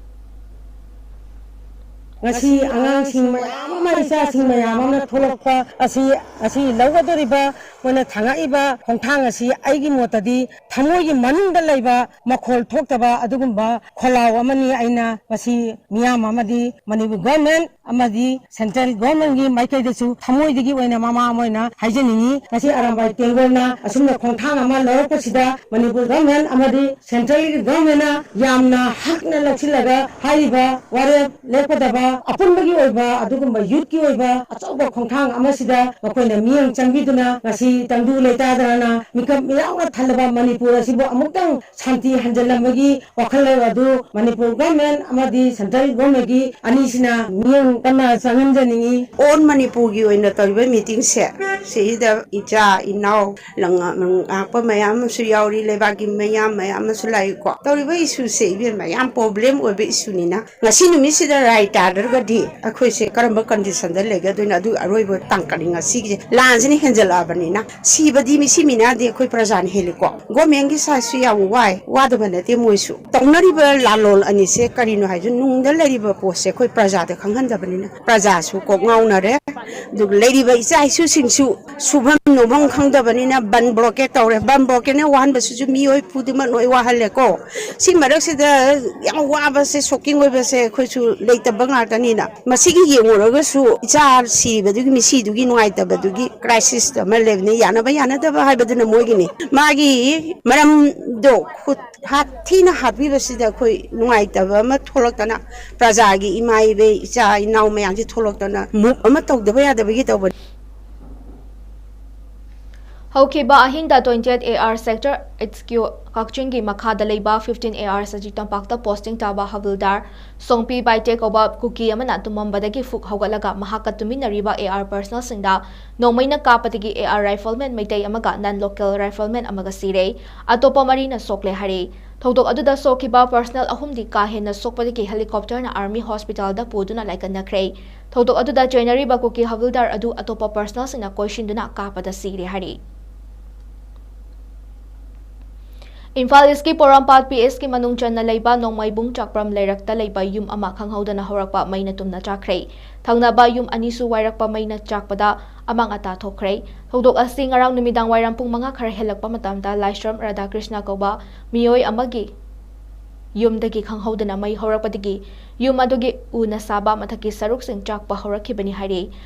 ꯉꯁꯤ ꯑꯉꯥꯡꯁꯤꯡ ꯃꯌꯥꯝ ꯑꯃ, ꯏꯆꯥꯁꯤꯡ ꯃꯌꯥꯝ ꯑꯃꯅ ꯊꯣꯛꯂꯛꯄ ꯑꯁꯤ, ꯑꯁꯤ ꯂꯧꯒꯗꯧꯔꯤꯕ, ꯃꯣꯏꯅ ꯊꯥꯡꯉꯛꯏꯕ ꯈꯣꯡꯊꯥꯡ ꯑꯁꯤ ꯑꯩꯒꯤ ꯃꯣꯠꯇꯗꯤ ꯊꯃꯣꯏꯒꯤ ꯃꯅꯨꯡꯗ ꯂꯩꯕ ꯃꯈꯣꯜ ꯊꯣꯛꯇꯕ ꯑꯗꯨꯒꯨꯝꯕ ꯈꯣꯜꯂꯥꯎ ꯑꯃꯅꯤ꯫ ꯑꯩꯅ ꯃꯁꯤ ꯃꯤꯌꯥꯝ ꯑꯃꯗꯤ ꯃꯅꯤꯄꯨꯔ government ꯑꯃꯗꯤ central governmentꯀꯤ ꯃꯥꯏꯀꯩꯗꯁꯨ ꯊꯃꯣꯏꯗꯒꯤ ꯑꯣꯏꯅ ꯃꯃꯥ ꯑꯃ ꯑꯣꯏꯅ ꯍꯥꯏꯖꯅꯤꯡꯏ꯫ ꯉꯁꯤ ꯑꯔꯥꯝꯕꯥꯏ ꯇꯦꯡꯒꯣꯜꯅ ꯑꯁꯨꯝꯅ ꯈꯣꯡꯊꯥꯡ ꯑꯃ ꯂꯧꯔꯛꯄꯁꯤꯗ ꯃꯅꯤꯄꯨꯔ government ꯑꯃꯗꯤ centralꯒꯤ governmentꯅ ꯌꯥꯝꯅ ꯍꯛꯅ ꯂꯧꯁꯤꯜꯂꯒ ꯍꯥꯏꯔꯤꯕ ꯋꯥꯔꯦꯞ ꯂꯦꯞꯀꯗꯕ ꯑꯄꯨꯟꯕꯒꯤ ꯑꯣꯏꯕ ꯑꯗꯨꯒꯨꯝꯕ ꯌꯨꯠꯀꯤ ꯑꯣꯏꯕ ꯑꯆꯧꯕ ꯈꯣꯡꯊꯥꯡ ꯑꯃꯁꯤꯗ ꯃꯈꯣꯏꯅ ꯃꯤꯠꯌꯦꯡ ꯆꯪꯕꯤꯗꯨꯅ ꯉꯁꯤ ꯇꯪꯗꯨ ꯂꯩꯇꯥꯗꯅ ꯃꯤꯀꯞ ꯃꯤꯔꯥꯎꯅ ꯊꯜꯂꯕ ꯃꯅꯤꯄꯨꯔ ꯑꯁꯤꯕꯨ ꯑꯃꯨꯛꯇꯪ ꯁꯥꯟꯇꯤ ꯍꯟꯖꯤꯜꯂꯝꯕꯒꯤ ꯋꯥꯈꯜꯂꯣꯟ ꯑꯗꯨ ꯃꯅꯤꯄꯨꯔ ꯒꯣꯔꯃꯦꯟ ꯑꯃꯗꯤ ꯁꯦꯟꯇ꯭ꯔꯦꯜ ꯒꯣꯔꯃꯦꯟꯒꯤ ꯑꯅꯤꯁꯤꯅ ꯃꯤꯠꯌꯦꯡ ꯀꯟꯅ ꯆꯪꯍꯟꯖꯅꯤꯡꯏ꯫ ꯑꯣꯜ ꯃꯅꯤꯄꯨꯔꯒꯤ ꯑꯣꯏꯅ ꯇꯧꯔꯤꯕ ꯃꯤꯇꯤꯡꯁꯦ ꯁꯤꯗ ꯏꯆꯥ ꯏꯅꯥꯎ ꯂꯪ-, ꯉꯥꯛꯄ ꯃꯌꯥꯝ ꯑꯃꯁꯨ ꯌꯥꯎꯔꯤ, ꯂꯩꯕꯥꯛꯀꯤ ꯃꯌꯥꯝ ꯃꯌꯥꯝ ꯑꯃꯁꯨ ꯂꯥꯛꯏꯀꯣ꯫ ꯇꯧꯔꯤꯕ ꯏꯁꯨꯁꯦ ꯏꯕꯦꯝꯃ ꯌꯥꯝ ꯄ꯭ꯔꯣꯕ꯭ꯂꯦꯝ ꯑꯣꯏꯕ ꯏꯁꯨꯅꯤꯅ ꯉꯁꯤ ꯅꯨꯃꯤꯠꯁꯤꯗ ꯔꯥꯏ ꯇꯥꯗ꯭ꯔꯒꯗꯤ ꯑꯩꯈꯣꯏꯁꯦ ꯀꯔꯝꯕ ꯀꯟꯗꯤꯁꯟꯗ ꯂꯩꯒꯗꯣꯏꯅꯣ? ꯑꯗꯨ ꯑꯔꯣꯏꯕ ꯇꯥꯡꯀꯛꯅꯤ ꯉꯁꯤꯒꯤꯁꯦ꯫ ꯂꯥꯟꯁꯤꯅ ꯍꯦꯟꯖꯜꯂꯛꯑꯕꯅꯤꯅ ꯁꯤꯕꯗꯤ ꯃꯤꯁꯤ ꯃꯤꯅꯥꯗꯤ ꯑꯩꯈꯣꯏ ꯄ꯭ꯔꯖꯥꯅ ꯍꯦꯜꯂꯤꯀꯣ꯫ ꯒꯣꯔꯃꯦꯟꯒꯤ ꯁꯥꯏꯠꯁꯨ ꯌꯥꯝ ꯋꯥꯏ, ꯋꯥꯗꯕ ꯅꯠꯇꯦ ꯃꯣꯏꯁꯨ꯫ ꯇꯧꯅꯔꯤꯕ ꯂꯥꯜꯂꯣꯜ ꯑꯅꯤꯁꯦ ꯀꯔꯤꯅꯣ ꯍꯥꯏꯁꯨ ꯅꯨꯡꯗ ꯂꯩꯔꯤꯕ ꯄꯣꯠꯁꯦ ꯑꯩꯈꯣꯏ ꯄ꯭ꯔꯖꯥꯗ ꯈꯪꯍꯟꯗꯕꯅꯤꯅ ꯄ꯭ꯔꯖꯥꯁꯨ ꯀꯣꯛ ꯉꯥꯎꯅꯔꯦ꯫ ꯑꯗꯨꯒ ꯂꯩꯔꯤꯕ ꯏꯆꯥ ꯏꯁꯨꯁꯤꯡꯁꯨ ꯁꯨꯐꯝ ꯅꯣꯝꯐꯝ ꯈꯪꯗꯕꯅꯤꯅ ꯕꯟ ꯕ꯭ꯂꯣꯀꯦꯠ ꯇꯧꯔꯦ꯫ ꯕꯟ ꯕ꯭ꯂꯣꯀꯦꯠꯅ ꯋꯥꯍꯟꯕꯁꯤꯁꯨ ꯃꯤꯑꯣꯏ ꯈꯨꯗꯤꯡꯃꯛ ꯂꯣꯏ ꯋꯥꯍꯜꯂꯦꯀꯣ꯫ ꯁꯤ ꯃꯔꯛꯁꯤꯗ ꯌꯥꯝ ꯋꯥꯕꯁꯦ, ꯁꯣꯛꯀꯤꯡ ꯑꯣꯏꯕꯁꯦ ꯑꯩꯈꯣꯏꯁꯨ ꯂꯩꯇꯕ ꯉꯥꯛꯇꯅꯤꯅ꯫ ꯃꯁꯤꯒꯤ ꯌꯦꯡꯉꯨꯔꯒꯁꯨ ꯏꯆꯥ ꯁꯤꯕꯗꯨꯒꯤ, ꯃꯤꯁꯤꯗꯨꯒꯤ ꯅꯨꯡꯉꯥꯏꯇꯕꯗꯨꯒꯤ ꯀ꯭ꯔꯥꯏꯁꯤꯁ ꯑꯃ ꯂꯩꯕꯅꯤ꯫ ꯌꯥꯅꯕ ꯌꯥꯅꯗꯕ ꯍꯥꯏꯕꯗꯨꯅ ꯃꯣꯏꯒꯤꯅꯤ꯫ ꯃꯥꯒꯤ ꯃꯔꯝꯗꯣ ꯈꯨꯠ ꯍꯥꯠ-, ꯊꯤꯅ ꯍꯥꯠꯄꯤꯕꯁꯤꯗ ꯑꯩꯈꯣꯏ ꯅꯨꯡꯉꯥꯏꯇꯕ ꯑꯃ ꯊꯣꯛꯂꯛꯇꯅ, ꯄ꯭ꯔꯖꯥꯒꯤ ꯏꯃꯥ ꯏꯕꯦ ꯏꯆꯥ ꯏꯅꯥꯎ ꯃꯌꯥꯝꯁꯤ ꯊꯣꯛꯂꯛꯇꯅ ꯃꯨꯞ ꯑꯃ ꯇꯧꯗꯕ ꯌꯥꯗꯕꯒꯤ ꯇꯧꯕꯅꯤ꯫ ꯍꯧꯈꯤꯕ ꯑꯍꯤꯡꯗ twenty eight A R sector H Q ꯀꯛꯆꯤꯡꯒꯤ ꯃꯈꯥꯗ ꯂꯩꯕ fifteen A R ꯁꯖꯤꯛ ꯇꯝꯄꯥꯛꯇ posting ꯇꯥꯕ ꯍꯕꯤꯜꯗꯥꯔ ꯁꯣꯡꯄꯤ ꯕꯥꯏꯇꯦ ꯀꯧꯕ ꯀꯨꯀꯤ ꯑꯃꯅ ꯇꯨꯝꯃꯝꯕꯗꯒꯤ ꯐꯨꯛ ꯍꯧꯒꯠꯂꯒ ꯃꯍꯥꯛꯀ ꯇꯨꯃꯤꯟꯅꯔꯤꯕ A R personnelꯁꯤꯡꯗ ꯅꯣꯡꯃꯩꯅ ꯀꯥꯞꯄꯗꯒꯤ A R rifleman Meitei ꯑꯃꯒ non local rifleman ꯑꯃꯒ ꯁꯤꯔꯦ꯫ ꯑꯇꯣꯞꯄ ꯃꯔꯤꯅ ꯁꯣꯛꯂꯦ ꯍꯥꯏꯔꯦ꯫ ꯊꯧꯗꯣꯛ ꯑꯗꯨꯗ ꯁꯣꯛꯈꯤꯕ personnel ꯑꯍꯨꯝꯗꯤ ꯀꯥ ꯍꯦꯟꯅ ꯁꯣꯛꯄꯗꯒꯤ helicopterꯅ army hospitalꯗ ꯄꯨꯗꯨꯅ ꯂꯥꯏꯀꯠꯅꯈ꯭ꯔꯦ꯫ ꯊꯧꯗꯣꯛ ꯑꯗꯨꯗ ꯆꯦꯟꯅꯔꯤꯕ ꯀꯨꯀꯤ ꯍꯕꯤꯜꯗꯥꯔ ꯑꯗꯨ ꯑꯇꯣꯞꯄ personnelꯁꯤꯡꯅ ꯀꯣꯏꯁꯤꯟꯗꯨꯅ ꯀꯥꯞꯄꯗ ꯁꯤꯔꯦ ꯍꯥꯏꯔꯤ꯫ ꯏꯝꯐꯥꯜ ꯏꯁꯀꯤ ꯄꯣꯔꯣꯝꯄꯥꯠ P Sꯀꯤ ꯃꯅꯨꯡ ꯆꯟꯅ ꯂꯩꯕ ꯅꯣꯡꯃꯩꯕꯨꯡ ꯆꯥꯛꯄ꯭ꯔꯝ ꯂꯩꯔꯛꯇ ꯂꯩꯕ ꯌꯨꯝ ꯑꯃ ꯈꯪꯍꯧꯗꯅ ꯍꯧꯔꯛꯄ ꯃꯩꯅ ꯇꯨꯝꯅ ꯆꯥꯛꯈ꯭ꯔꯦ꯫ ꯊꯪꯅꯕ ꯌꯨꯝ ꯑꯅꯤꯁꯨ ꯋꯥꯏꯔꯛꯄ ꯃꯩꯅ ꯆꯥꯛꯄꯗ ꯑꯃꯥꯡ ꯑꯇꯥ ꯊꯣꯛꯈ꯭ꯔꯦ꯫ ꯊꯧꯗꯣꯛ ꯑꯁꯤ ꯉꯔꯥꯡ ꯅꯨꯃꯤꯗꯥꯡ ꯋꯥꯏꯔꯝ ꯄꯨꯡ ꯃꯉꯥ ꯈꯔ ꯍꯦꯜꯂꯛꯄ ꯃꯇꯝꯗ ꯂꯥꯏꯁ꯭ꯔꯝ ꯔꯥꯙꯥꯀ꯭ꯔꯤꯁꯅ ꯀꯧꯕ ꯃꯤꯑꯣꯏ ꯑꯃꯒꯤ ꯌꯨꯝꯗꯒꯤ ꯈꯪꯍꯧꯗꯅ ꯃꯩ ꯍꯧꯔꯛꯄꯗꯒꯤ ꯌꯨꯝ ꯑꯗꯨꯒꯤ ꯎꯅ ꯁꯥꯕ ꯃꯊꯛꯀꯤ ꯁꯔꯨꯛꯁꯤꯡ ꯆꯥꯛꯄ ꯍꯧꯔꯛꯈꯤꯕꯅꯤ ꯍꯥꯏꯔꯤ꯫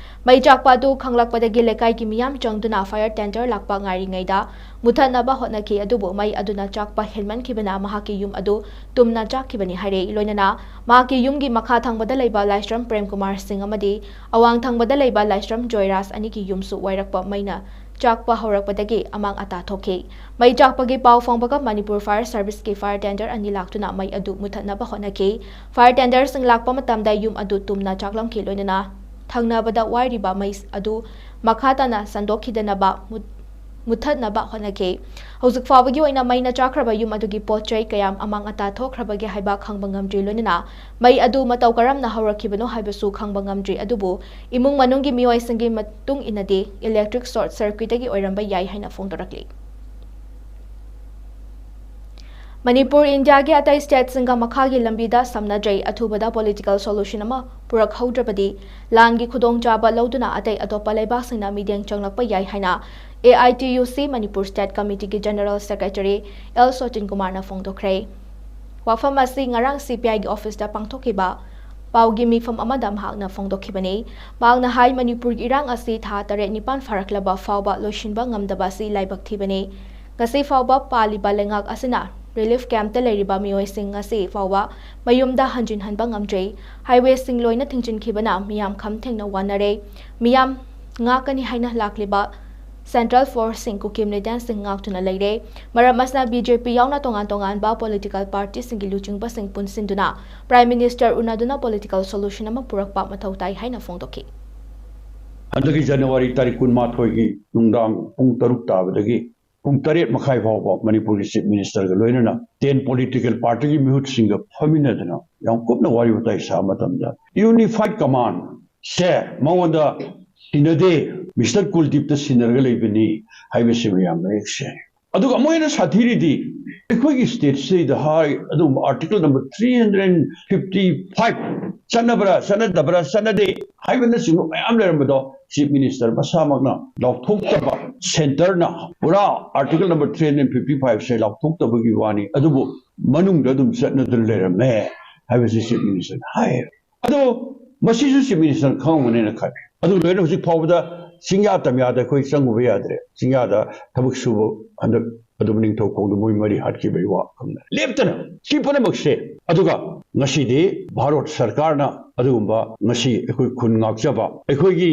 ꯃꯩ ꯆꯥꯛꯄ ꯑꯗꯨ ꯈꯪꯂꯛꯄꯗꯒꯤ ꯂꯩꯀꯥꯏꯒꯤ ꯃꯤꯌꯥꯝ ꯆꯪꯗꯨꯅ fire tender ꯂꯥꯛꯄ ꯉꯥꯏꯔꯤꯉꯩꯗ ꯃꯨꯊꯠꯅꯕ ꯍꯣꯠꯅꯈꯤ, ꯑꯗꯨꯕꯨ ꯃꯩ ꯑꯗꯨꯅ ꯆꯥꯛꯄ ꯍꯦꯟꯃꯟꯈꯤꯕꯅ ꯃꯍꯥꯛꯀꯤ ꯌꯨꯝ ꯑꯗꯨ ꯇꯨꯝꯅ ꯆꯥꯛꯈꯤꯕꯅꯤ ꯍꯥꯏꯔꯤ꯫ ꯂꯣꯏꯅꯅ ꯃꯍꯥꯛꯀꯤ ꯌꯨꯝꯒꯤ ꯃꯈꯥ ꯊꯪꯕꯗ ꯂꯩꯕ ꯂꯥꯏꯁ꯭ꯔꯝ ꯄ꯭ꯔꯦꯝ ꯀꯨꯃꯥꯔ ꯁꯤꯡ ꯑꯃꯗꯤ ꯑꯋꯥꯡ ꯊꯪꯕꯗ ꯂꯩꯕ ꯂꯥꯏꯁ꯭ꯔꯝ ꯖꯣꯏꯔꯥꯖ ꯑꯅꯤꯒꯤ ꯌꯨꯝꯁꯨ ꯋꯥꯏꯔꯛꯄ ꯃꯩꯅ ꯆꯥꯛꯄ ꯍꯧꯔꯛꯄꯗꯒꯤ ꯑꯃꯥꯡ ꯑꯇꯥ ꯊꯣꯛꯈꯤ꯫ ꯃꯩ ꯆꯥꯛꯄꯒꯤ ꯄꯥꯎ ꯐꯪꯕꯒ ꯃꯅꯤꯄꯨꯔ fire serviceꯀꯤ fire tender ꯑꯅꯤ ꯂꯥꯛꯇꯨꯅ ꯃꯩ ꯑꯗꯨ ꯃꯨꯊꯠꯅꯕ ꯍꯣꯠꯅꯈꯤ꯫ Fire tenderꯁꯤꯡ ꯂꯥꯛꯄ ꯃꯇꯝꯗ ꯌꯨꯝ ꯑꯗꯨ ꯇꯨꯝꯅ ꯆꯥꯛꯂꯝꯈꯤ, ꯂꯣꯏꯅꯅ ꯊꯪꯅꯕꯗ ꯋꯥꯏꯔꯤꯕ ꯃꯩ ꯑꯗꯨ ꯃꯈꯥ ꯇꯥꯅ ꯁꯟꯗꯣꯛꯈꯤꯗꯅꯕ ꯃꯨꯠ-, ꯃꯨꯊꯠꯅꯕ ꯍꯣꯠꯅꯈꯤ꯫ ꯍꯧꯖꯤꯛ ꯐꯥꯎꯕꯒꯤ ꯑꯣꯏꯅ ꯃꯩꯅ ꯆꯥꯛꯈ꯭ꯔꯕ ꯌꯨꯝ ꯑꯗꯨꯒꯤ ꯄꯣꯠ ꯆꯩ ꯀꯌꯥꯝ ꯑꯃꯥꯡ ꯑꯇꯥ ꯊꯣꯛꯈ꯭ꯔꯕꯒꯦ ꯍꯥꯏꯕ ꯈꯪꯕ ꯉꯝꯗ꯭ꯔꯤ, ꯂꯣꯏꯅꯅ ꯃꯩ ꯑꯗꯨ ꯃꯇꯧ ꯀꯔꯝꯅ ꯍꯧꯔꯛꯈꯤꯕꯅꯣ ꯍꯥꯏꯕꯁꯨ ꯈꯪꯕ ꯉꯝꯗ꯭ꯔꯤ꯫ ꯑꯗꯨꯕꯨ ꯏꯃꯨꯡ ꯃꯅꯨꯡꯒꯤ ꯃꯤꯑꯣꯏꯁꯤꯡꯒꯤ ꯃꯇꯨꯡ ꯏꯟꯅꯗꯤ electric short circuitꯇꯒꯤ ꯑꯣꯏꯔꯝꯕ ꯌꯥꯏ ꯍꯥꯏꯅ ꯐꯣꯡꯗꯣꯔꯛꯂꯤ꯫ ꯃꯅꯤꯄꯨꯔ ꯏꯟꯗꯤꯌꯥꯒꯤ ꯑꯇꯩ stateꯁꯤꯡꯒ ꯃꯈꯥꯒꯤ ꯂꯝꯕꯤꯗ ꯁꯝꯅꯗ꯭ꯔꯦ꯫ ꯑꯊꯨꯕꯗ political solution ꯑꯃ ꯄꯨꯔꯛꯍꯧꯗ꯭ꯔꯕꯗꯤ ꯂꯥꯟꯒꯤ ꯈꯨꯗꯣꯡꯆꯥꯕ ꯂꯧꯗꯨꯅ ꯑꯇꯩ ꯑꯇꯣꯞꯄ ꯂꯩꯕꯥꯛꯁꯤꯡꯅ ꯃꯤꯠꯌꯦꯡ ꯆꯪꯂꯛꯄ ꯌꯥꯏ ꯍꯥꯏꯅ A I T U C Manipur state committeeꯒꯤ general secretary L ꯁꯣꯇꯤꯟ ꯀꯨꯃꯥꯔꯅ ꯐꯣꯡꯗꯣꯛꯈ꯭ꯔꯦ꯫ ꯋꯥꯐꯝ ꯑꯁꯤ ꯉꯔꯥꯡ C P Iꯒꯤ officeꯇ ꯄꯥꯡꯊꯣꯛꯈꯤꯕ ꯄꯥꯎꯒꯤ ꯃꯤꯐꯝ ꯑꯃꯗ ꯃꯍꯥꯛꯅ ꯐꯣꯡꯗꯣꯛꯈꯤꯕꯅꯤ꯫ ꯃꯍꯥꯛꯅ ꯍꯥꯏ, ꯃꯅꯤꯄꯨꯔꯒꯤ ꯏꯔꯥꯡ ꯑꯁꯤ ꯊꯥ ꯇꯔꯦꯠ ꯅꯤꯄꯥꯟ ꯐꯥꯔꯛꯂꯕ ꯐꯥꯎꯕ ꯂꯣꯏꯁꯤꯟꯕ ꯉꯝꯗꯕ ꯑꯁꯤ ꯂꯥꯏꯕꯛ ꯊꯤꯕꯅꯤ꯫ ꯉꯁꯤ ꯐꯥꯎꯕ ꯄꯥꯜꯂꯤꯕ ꯂꯩꯉꯥꯛ ꯑꯁꯤꯅ relief campꯇ ꯂꯩꯔꯤꯕ ꯃꯤꯑꯣꯏꯁꯤꯡ ꯉꯁꯤ ꯐꯥꯎꯕ ꯃꯌꯨꯝꯗ ꯍꯟꯖꯤꯟꯍꯟꯕ ꯉꯝꯗ꯭ꯔꯤ꯫ Highwayꯁꯤꯡ ꯂꯣꯏꯅ ꯊꯤꯡꯖꯤꯟꯈꯤꯕꯅ ꯃꯤꯌꯥꯝ ꯈꯝ ꯊꯦꯡꯅ ꯋꯥꯅꯔꯦ꯫ ꯃꯤꯌꯥꯝ ꯉꯥꯛꯀꯅꯤ ꯍꯥꯏꯅ ꯂꯥꯛꯂꯤꯕ central forceꯁꯤꯡ ꯀꯨꯀꯤ militantꯁꯤꯡ ꯉꯥꯛꯇꯨꯅ ꯂꯩꯔꯦ꯫ ꯃꯔꯝ ꯑꯁꯤꯅ B J P ꯌꯥꯎꯅ ꯇꯣꯉꯥꯟ ꯇꯣꯉꯥꯟꯕ political partyꯁꯤꯡꯒꯤ ꯂꯨꯆꯤꯡꯕꯁꯤꯡ ꯄꯨꯟꯁꯤꯟꯗꯨꯅ Prime Minister ꯎꯅꯗꯨꯅ political solution ꯑꯃ ꯄꯨꯔꯛꯄ ꯃꯊꯧ ꯇꯥꯏ ꯍꯥꯏꯅ ꯐꯣꯡꯗꯣꯛꯈꯤ꯫ ꯍꯟꯗꯛꯀꯤ January ꯇꯥꯔꯤꯛ ꯀꯨꯟꯃꯥꯊꯣꯏꯒꯤ ꯅꯨꯡꯗꯥꯡ ꯄꯨꯡ ꯇꯔꯨꯛ ꯇꯥꯕꯗꯒꯤ ꯄꯨꯡ ꯇꯔꯦꯠ ꯃꯈꯥꯏ ꯐꯥꯎꯕ ꯃꯅꯤꯄꯨꯔꯒꯤ Chief Ministerꯒ ꯂꯣꯏꯅꯅ ten political partyꯒꯤ ꯃꯤꯍꯨꯠꯁꯤꯡꯒ ꯐꯝꯃꯤꯟꯅꯗꯅ ꯌꯥꯝ ꯀꯨꯞꯅ ꯋꯥꯔꯤ ꯋꯥꯇꯥꯏ ꯁꯥꯕ ꯃꯇꯝꯗ unified commandꯁꯦ ꯃꯉꯣꯟꯗ ꯁꯤꯟꯅꯗꯦ, Mister ꯀꯨꯜꯗꯤꯞꯇ ꯁꯤꯟꯅꯔꯒ ꯂꯩꯕꯅꯤ ꯍꯥꯏꯕꯁꯤ ꯃꯌꯥꯝ ꯃꯌꯦꯛ ꯁꯦꯡꯉꯤ꯫ ꯑꯗꯨꯒ ꯑꯃꯨꯛ ꯍꯦꯟꯅ ꯁꯥꯊꯤꯔꯤꯗꯤ ꯑꯩꯈꯣꯏꯒꯤ stateꯁꯤꯗ ꯍꯥꯏ ꯑꯗꯨꯒꯨꯝꯕ article number three hundred fifty five ꯆꯠꯅꯕ꯭ꯔꯥ ꯆꯠꯅꯗꯕ꯭ꯔꯥ ꯆꯠꯅꯗꯦ ꯍꯥꯏꯕꯅꯆꯤꯡꯕ ꯃꯌꯥꯝ ꯂꯩꯔꯝꯕꯗꯣ Chief Minister ꯃꯁꯥꯃꯛꯅ ꯂꯥꯎꯊꯣꯛꯇꯕ, centreꯅ ꯄꯨꯔꯥ article number three hundred fifty fiveꯁꯦ ꯂꯥꯎꯊꯣꯛꯇꯕꯒꯤ ꯋꯥꯅꯤ꯫ ꯑꯗꯨꯕꯨ ꯃꯅꯨꯡꯗ ꯑꯗꯨꯝ ꯆꯠꯅꯗꯨꯅ ꯂꯩꯔꯝꯃꯦ ꯍꯥꯏꯕꯁꯤ ꯆꯤꯐ ꯃꯤꯅꯤꯁꯇꯔꯅ ꯍꯥꯏ꯫ ꯑꯗꯣ ꯃꯁꯤꯁꯨ ꯆꯤꯐ ꯃꯤꯅꯤꯁꯇꯔꯅ ꯈꯪꯉꯝꯒꯅꯦꯅ ꯈꯜꯂꯤ꯫ ꯑꯗꯨ ꯂꯣꯏꯅ ꯍꯧꯖꯤꯛ ꯐꯥꯎꯕꯗ ꯆꯤꯡꯌꯥ ꯇꯝꯌꯥꯗ ꯑꯩꯈꯣꯏ ꯆꯪꯉꯨꯕ ꯌꯥꯗ꯭ꯔꯦ꯫ ꯆꯤꯡꯌꯥꯗ ꯊꯕꯛ ꯁꯨꯕ ꯍꯟꯗꯛ ꯑꯗꯨꯝ ꯅꯤꯡꯊꯧ ꯈꯣꯡꯗ ꯃꯣꯏ ꯃꯔꯤ ꯍꯥꯠꯈꯤꯕꯒꯤ ꯋꯥ ꯈꯪꯅ ꯂꯦꯞꯇꯅ ꯁꯤ ꯄꯨꯝꯅꯃꯛꯁꯦ꯫ ꯑꯗꯨꯒ ꯉꯁꯤꯗꯤ ꯚꯥꯔꯠ ꯁꯔꯀꯥꯔꯅ ꯑꯗꯨꯒꯨꯝꯕ ꯉꯁꯤ ꯑꯩꯈꯣꯏ ꯈꯨꯟ ꯉꯥꯛꯆꯕ, ꯑꯩꯈꯣꯏꯒꯤ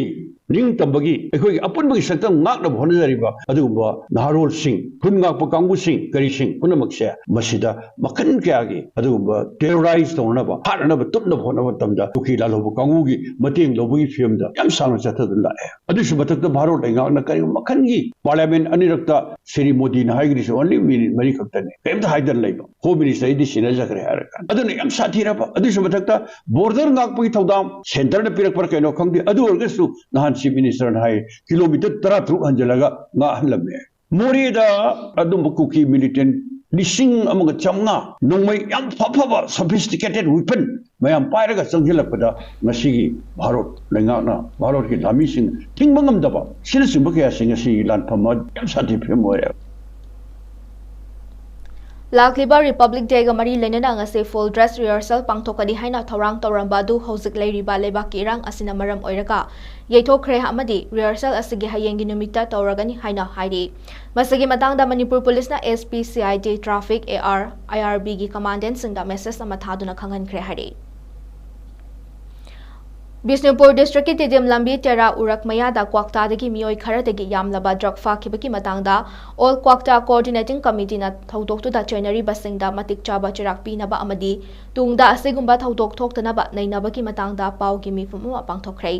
ꯅꯤꯡꯇꯝꯕꯒꯤ, ꯑꯩꯈꯣꯏꯒꯤ ꯑꯄꯨꯟꯕꯒꯤ ꯁꯛꯇꯝ ꯉꯥꯛꯅꯕ ꯍꯣꯠꯅꯖꯔꯤꯕ ꯑꯗꯨꯒꯨꯝꯕ ꯅꯍꯥꯔꯣꯜꯁꯤꯡ, ꯈꯨꯟ ꯉꯥꯛꯄ ꯀꯥꯡꯕꯨꯁꯤꯡ, ꯀꯔꯤꯁꯤꯡ ꯄꯨꯝꯅꯃꯛꯁꯦ ꯃꯁꯤꯗ ꯃꯈꯜ ꯀꯌꯥꯒꯤ ꯑꯗꯨꯒꯨꯝꯕ ꯇꯦꯔꯣꯔꯥꯏꯁ ꯇꯧꯅꯅꯕ, ꯍꯥꯠꯅꯅꯕ, ꯇꯨꯞꯅꯕ ꯍꯣꯠꯅꯕ ꯃꯇꯝꯗ ꯀꯨꯀꯤ ꯂꯥꯜꯍꯧꯕ ꯀꯥꯡꯕꯨꯒꯤ ꯃꯇꯦꯡ ꯂꯧꯕꯒꯤ ꯐꯤꯕꯝꯗ ꯌꯥꯝ ꯁꯥꯡꯅ ꯆꯠꯊꯗꯨꯅ ꯂꯥꯛꯑꯦ꯫ ꯑꯗꯨꯒꯤꯁꯨ ꯃꯊꯛꯇ ꯚꯥꯔꯠ ꯂꯩꯉꯥꯛꯅ ꯀꯔꯤꯒꯨꯝꯕ ꯃꯈꯜꯒꯤ ꯄꯥꯔꯂꯤꯌꯥꯃꯦꯟ ꯑꯅꯤꯔꯛꯇ ꯁ꯭ꯔꯤ ꯃꯣꯗꯤꯅ ꯍꯥꯏꯈ꯭ꯔꯤꯁꯦ only ꯃꯤꯅꯤꯠ ꯃꯔꯤ ꯈꯛꯇꯅꯤ, ꯀꯔꯤꯝꯇ ꯍꯥꯏꯗꯅ ꯂꯩꯕ꯫ ꯍꯣꯝ ꯃꯤꯅꯤꯁꯇꯔ ꯑꯩꯗꯤ ꯁꯤꯟꯅꯖꯈ꯭ꯔꯦ ꯍꯥꯏꯔꯀꯥꯟꯗ ꯑꯗꯨꯅ ꯌꯥꯝ ꯁꯥꯊꯤꯔꯕ꯫ ꯑꯗꯨꯒꯤꯁꯨ ꯃꯊꯛꯇ ꯕꯣꯔꯗꯔ ꯉꯥꯛꯄꯒꯤ ꯊꯧꯗꯥꯡ ꯁꯦꯟꯇꯔꯅ ꯄꯤꯔꯛꯄ꯭ꯔꯥ ꯀꯩꯅꯣ ꯈꯪꯗꯦ, ꯑꯗꯨ ꯑꯣꯏꯔꯒꯁꯨ ꯅꯍꯥꯟ ꯆꯤꯐ ꯃꯤꯅꯤꯁꯇꯔꯅ ꯍꯥꯏ ꯀꯤꯂꯣꯃꯤꯇꯔ ꯇꯔꯥ ꯇꯔꯨꯛ ꯍꯟꯖꯤꯜꯂꯒ ꯉꯥꯛꯍꯜꯂꯝꯃꯦ꯫ ꯃꯣꯔꯦꯗ ꯑꯗꯨꯝꯕ ꯀꯨꯀꯤ ꯃꯤꯂꯤꯇꯦꯟ ꯂꯤꯁꯤꯡ ꯑꯃꯒ ꯆꯥꯝꯃꯉꯥ ꯅꯣꯡꯃꯩ ꯌꯥꯝ ꯐ ꯐꯕ sophisticated weapon ꯃꯌꯥꯝ ꯄꯥꯏꯔꯒ ꯆꯪꯁꯤꯜꯂꯛꯄꯗ ꯉꯁꯤꯒꯤ ꯚꯥꯔꯠ ꯂꯩꯉꯥꯛꯅ, ꯚꯥꯔꯠꯀꯤ ꯂꯥꯟꯃꯤꯁꯤꯡ ꯊꯤꯡꯕ ꯉꯝꯗꯕ, ꯁꯤꯅꯆꯤꯡꯕ ꯀꯌꯥꯁꯤ ꯉꯁꯤꯒꯤ ꯂꯥꯟꯐꯝ ꯑꯃ ꯌꯥꯝ ꯁꯥꯊꯤ ꯐꯤꯕꯝ ꯑꯣꯏꯔꯦ꯫ ꯂꯥꯛꯂꯤꯕ ꯔꯤꯄꯕ꯭ꯂꯤꯛ ꯗꯦꯒ ꯃꯔꯤ ꯂꯩꯅꯅ ꯉꯁꯤ ꯐꯨꯜ ꯗ꯭ꯔꯦꯁ ꯔꯤꯍꯔꯁꯦꯜ ꯄꯥꯡꯊꯣꯛꯀꯅꯤ ꯍꯥꯏꯅ ꯊꯧꯔꯥꯡ ꯇꯧꯔꯝꯕ ꯑꯗꯨ ꯍꯧꯖꯤꯛ ꯂꯩꯔꯤꯕ ꯂꯩꯕꯥꯛꯀꯤ ꯏꯔꯥꯡ ꯑꯁꯤꯅ ꯃꯔꯝ ꯑꯣꯏꯔꯒ ꯌꯩꯊꯣꯛꯈ꯭ꯔꯦ ꯑꯃꯗꯤ ꯔꯤꯍꯔꯁꯦꯜ ꯑꯁꯤꯒꯤ ꯍꯌꯦꯡꯒꯤ ꯅꯨꯃꯤꯠꯇ ꯇꯧꯔꯒꯅꯤ ꯍꯥꯏꯅ ꯍꯥꯏꯔꯤ꯫ ꯃꯁꯤꯒꯤ ꯃꯇꯥꯡꯗ ꯃꯅꯤꯄꯨꯔ ꯄꯨꯂꯤꯁꯅ S P, C I D, traffic, A R, I R B ꯒꯤ ꯀꯃꯥꯟꯗꯦꯟꯁꯤꯡꯗ ꯃꯦꯁꯦꯖ ꯑꯃ ꯊꯥꯗꯨꯅ ꯈꯪꯍꯟꯈ꯭ꯔꯦ ꯍꯥꯏꯔꯤ꯫ ꯕꯤꯁꯅꯨꯄꯨꯔ ꯗꯤꯁꯇ꯭ꯔꯤꯛꯀꯤ ꯇꯤꯗꯤꯝ ꯂꯝꯕꯤ ꯇꯦꯔꯥ ꯎꯔꯛ ꯃꯌꯥꯗ ꯀ꯭ꯋꯥꯛꯇꯥꯗꯒꯤ ꯃꯤꯑꯣꯏ ꯈꯔꯗꯒꯤ ꯌꯥꯝꯂꯕ ꯗ꯭ꯔꯒ ꯐꯥꯈꯤꯕꯒꯤ ꯃꯇꯥꯡꯗ ꯑꯣꯜ ꯀ꯭ꯋꯥꯛꯇꯥ ꯀꯣꯑꯣꯔꯗꯤꯅꯦꯇꯤꯡ ꯀꯃꯤꯇꯤꯅ ꯊꯧꯗꯣꯛꯇꯨꯗ ꯆꯦꯟꯅꯔꯤꯕꯁꯤꯡꯗ ꯃꯇꯤꯛ ꯆꯥꯕ ꯆꯩꯔꯥꯛ ꯄꯤꯅꯕ ꯑꯃꯗꯤ ꯇꯨꯡꯗ ꯑꯁꯤꯒꯨꯝꯕ ꯊꯧꯗꯣꯛ ꯊꯣꯛꯇꯅꯕ ꯅꯩꯅꯕꯒꯤ ꯃꯇꯥꯡꯗ ꯄꯥꯎꯒꯤ ꯃꯤꯐꯝ ꯑꯃ ꯄꯥꯡꯊꯣꯛꯈ꯭ꯔꯦ꯫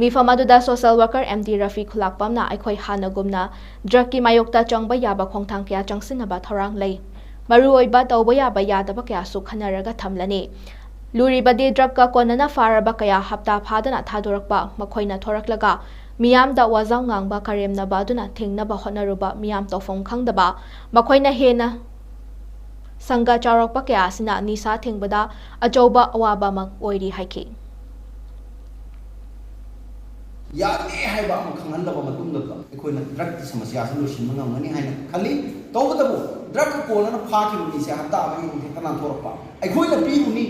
ꯃꯤꯐꯝ ꯑꯗꯨꯗ social worker M D ꯔꯐꯤ ꯈꯨꯂꯥꯛꯄꯝꯅ ꯑꯩꯈꯣꯏ ꯍꯥꯟꯅꯒꯨꯝꯅ ꯗ꯭ꯔꯒꯀꯤ ꯃꯥꯌꯣꯛꯇ ꯆꯪꯕ ꯌꯥꯕ ꯈꯣꯡꯊꯥꯡ ꯀꯌꯥ ꯆꯪꯁꯤꯟꯅꯕ ꯊꯧꯔꯥꯡ ꯂꯩ꯫ ꯃꯔꯨꯑꯣꯏꯕ ꯇꯧꯕ ꯌꯥꯕ ꯌꯥꯗꯕ ꯀꯌꯥꯁꯨ ꯈꯟꯅꯔꯒ ꯊꯝꯂꯅꯤ꯫ ꯂꯨꯔꯤꯕꯗꯤ ꯗ꯭ꯔꯒꯀ ꯀꯣꯟꯅꯅ ꯐꯥꯔꯕ ꯀꯌꯥ ꯍꯞꯇꯥ ꯐꯥꯗꯅ ꯊꯥꯗꯣꯔꯛꯄ, ꯃꯈꯣꯏꯅ ꯊꯣꯔꯛꯂꯒ ꯃꯤꯌꯥꯝꯗ ꯋꯥꯖꯥꯎ ꯉꯥꯡꯕ ꯀꯔꯦꯝꯅꯕ ꯑꯗꯨꯅ ꯊꯤꯡꯅꯕ ꯍꯣꯠꯅꯔꯨꯕ ꯃꯤꯌꯥꯝ ꯇꯧꯐꯝ ꯈꯪꯗꯕ, ꯃꯈꯣꯏꯅ ꯍꯦꯟꯅ ꯁꯪꯒ ꯆꯥꯎꯔꯛꯄ ꯀꯌꯥ ꯑꯁꯤꯅ ꯅꯤꯁꯥ ꯊꯤꯡꯕꯗ ꯑꯆꯧꯕ ꯑꯋꯥꯕ ꯑꯃ ꯑꯣꯏꯔꯤ ꯍꯥꯏꯈꯤ꯫ ꯌꯥꯗꯦ ꯍꯥꯏꯕ ꯑꯃ ꯈꯪꯍꯜꯂꯕ ꯃꯇꯨꯡꯗ ꯑꯩꯈꯣꯏꯅ ꯗ꯭ꯔꯒꯀꯤ ꯁꯃꯁ꯭ꯌꯥꯁꯤ ꯂꯣꯏꯁꯤꯟꯕ ꯉꯝꯒꯅꯤ ꯍꯥꯏꯅ ꯈꯜꯂꯤ꯫ ꯇꯧꯕꯇꯕꯨ ꯗ꯭ꯔꯒ ꯀꯣꯟꯅꯅ ꯐꯥꯈꯤꯕ ꯃꯤꯁꯦ ꯍꯞꯇꯥ ꯑꯃꯒꯤ ꯍꯦꯛꯇ ꯅꯥꯟꯊꯣꯔꯛꯄ꯫ ꯑꯩꯈꯣꯏꯅ ꯄꯤꯔꯨꯅꯤ,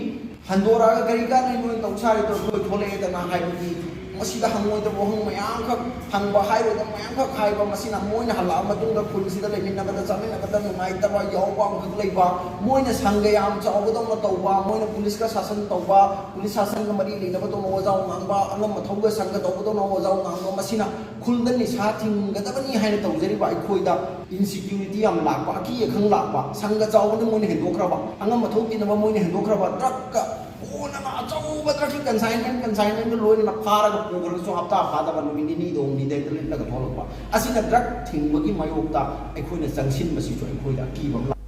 ꯍꯟꯗꯣꯔꯛꯑꯒ ꯀꯔꯤ ꯀꯥꯟꯅꯩ ꯅꯣꯏꯅ ꯇꯧ ꯁꯥꯔꯤꯗꯣ, ꯑꯩꯈꯣꯏ ꯊꯣꯛꯂꯛꯑꯦꯗꯅ ꯍꯥꯏꯕꯗꯤ ꯃꯁꯤꯗ ꯍꯪꯉꯣꯏꯗꯕ ꯋꯥꯍꯪ ꯃꯌꯥꯝꯈꯛ ꯍꯪꯕ, ꯍꯥꯏꯔꯣꯏꯗꯕ ꯃꯌꯥꯝꯈꯛ ꯍꯥꯏꯕ꯫ ꯃꯁꯤꯅ ꯃꯣꯏꯅ ꯍꯜꯂꯛꯑ ꯃꯇꯨꯡꯗ ꯈꯨꯜꯁꯤꯗ ꯂꯩꯃꯤꯟꯅꯕꯗ ꯆꯥꯃꯤꯟꯅꯕꯗ ꯅꯨꯡꯉꯥꯏꯇꯕ ꯌꯥꯎꯕ ꯑꯃꯈꯛ ꯂꯩꯕ, ꯃꯣꯏꯅ ꯁꯪꯒ ꯌꯥꯝ ꯆꯥꯎꯕꯗꯧꯅ ꯇꯧꯕ, ꯃꯣꯏꯅ ꯄꯨꯂꯤꯁꯀ ꯁꯥꯁꯟ ꯇꯧꯕ, ꯄꯨꯂꯤꯁ ꯁꯥꯁꯟꯒ ꯃꯔꯤ ꯂꯩꯅꯕꯗꯧꯅ ꯋꯥꯖꯥꯎ ꯉꯥꯡꯕ, ꯑꯉꯝ ꯑꯊꯧꯒ ꯁꯪꯒ ꯇꯧꯕꯗꯧꯅ ꯋꯥꯖꯥꯎ ꯉꯥꯡꯕ꯫ ꯃꯁꯤꯅ ꯈꯨꯜꯗ ꯅꯤꯁꯥ ꯊꯤꯡꯒꯗꯕꯅꯤ ꯍꯥꯏꯅ ꯇꯧꯖꯔꯤꯕ ꯑꯩꯈꯣꯏꯗ insecurity ꯌꯥꯝ ꯂꯥꯛꯄ, ꯑꯀꯤ ꯑꯈꯪ ꯂꯥꯛꯄ, ꯁꯪꯒ ꯆꯥꯎꯕꯅ ꯃꯣꯏꯅ ꯍꯦꯟꯗꯣꯛꯈ꯭ꯔꯕ, ꯑꯉꯝ ꯑꯊꯧ ꯇꯤꯟꯅꯕ ꯃꯣꯏꯅ ꯍꯦꯟꯗꯣꯛꯈ꯭ꯔꯕ, ꯗ꯭ꯔꯒꯀ ꯀꯣꯟꯅꯅ ꯑꯆꯧꯕ ꯗ꯭ꯔꯒꯀꯤ consignment, consignmentꯒ ꯂꯣꯏꯅꯅ ꯐꯥꯔꯒ ꯄꯨꯈ꯭ꯔꯒꯁꯨ ꯍꯞꯇꯥ ꯐꯥꯗꯕ, ꯅꯨꯃꯤꯠ ꯅꯤꯅꯤꯗ ꯍꯨꯝꯅꯤꯗ ꯍꯦꯛꯇ ꯂꯤꯠꯂꯒ ꯊꯣꯛꯂꯛꯄ꯫ ꯑꯁꯤꯅ ꯗ꯭ꯔꯒ ꯊꯤꯡꯕꯒꯤ ꯃꯥꯌꯣꯛꯇ ꯑꯩꯈꯣꯏꯅ ꯆꯪꯁꯤꯟꯕꯁꯤꯁꯨ ꯑꯩꯈꯣꯏꯗ ꯑꯀꯤꯕ ꯑꯃ ꯂꯥꯛ꯫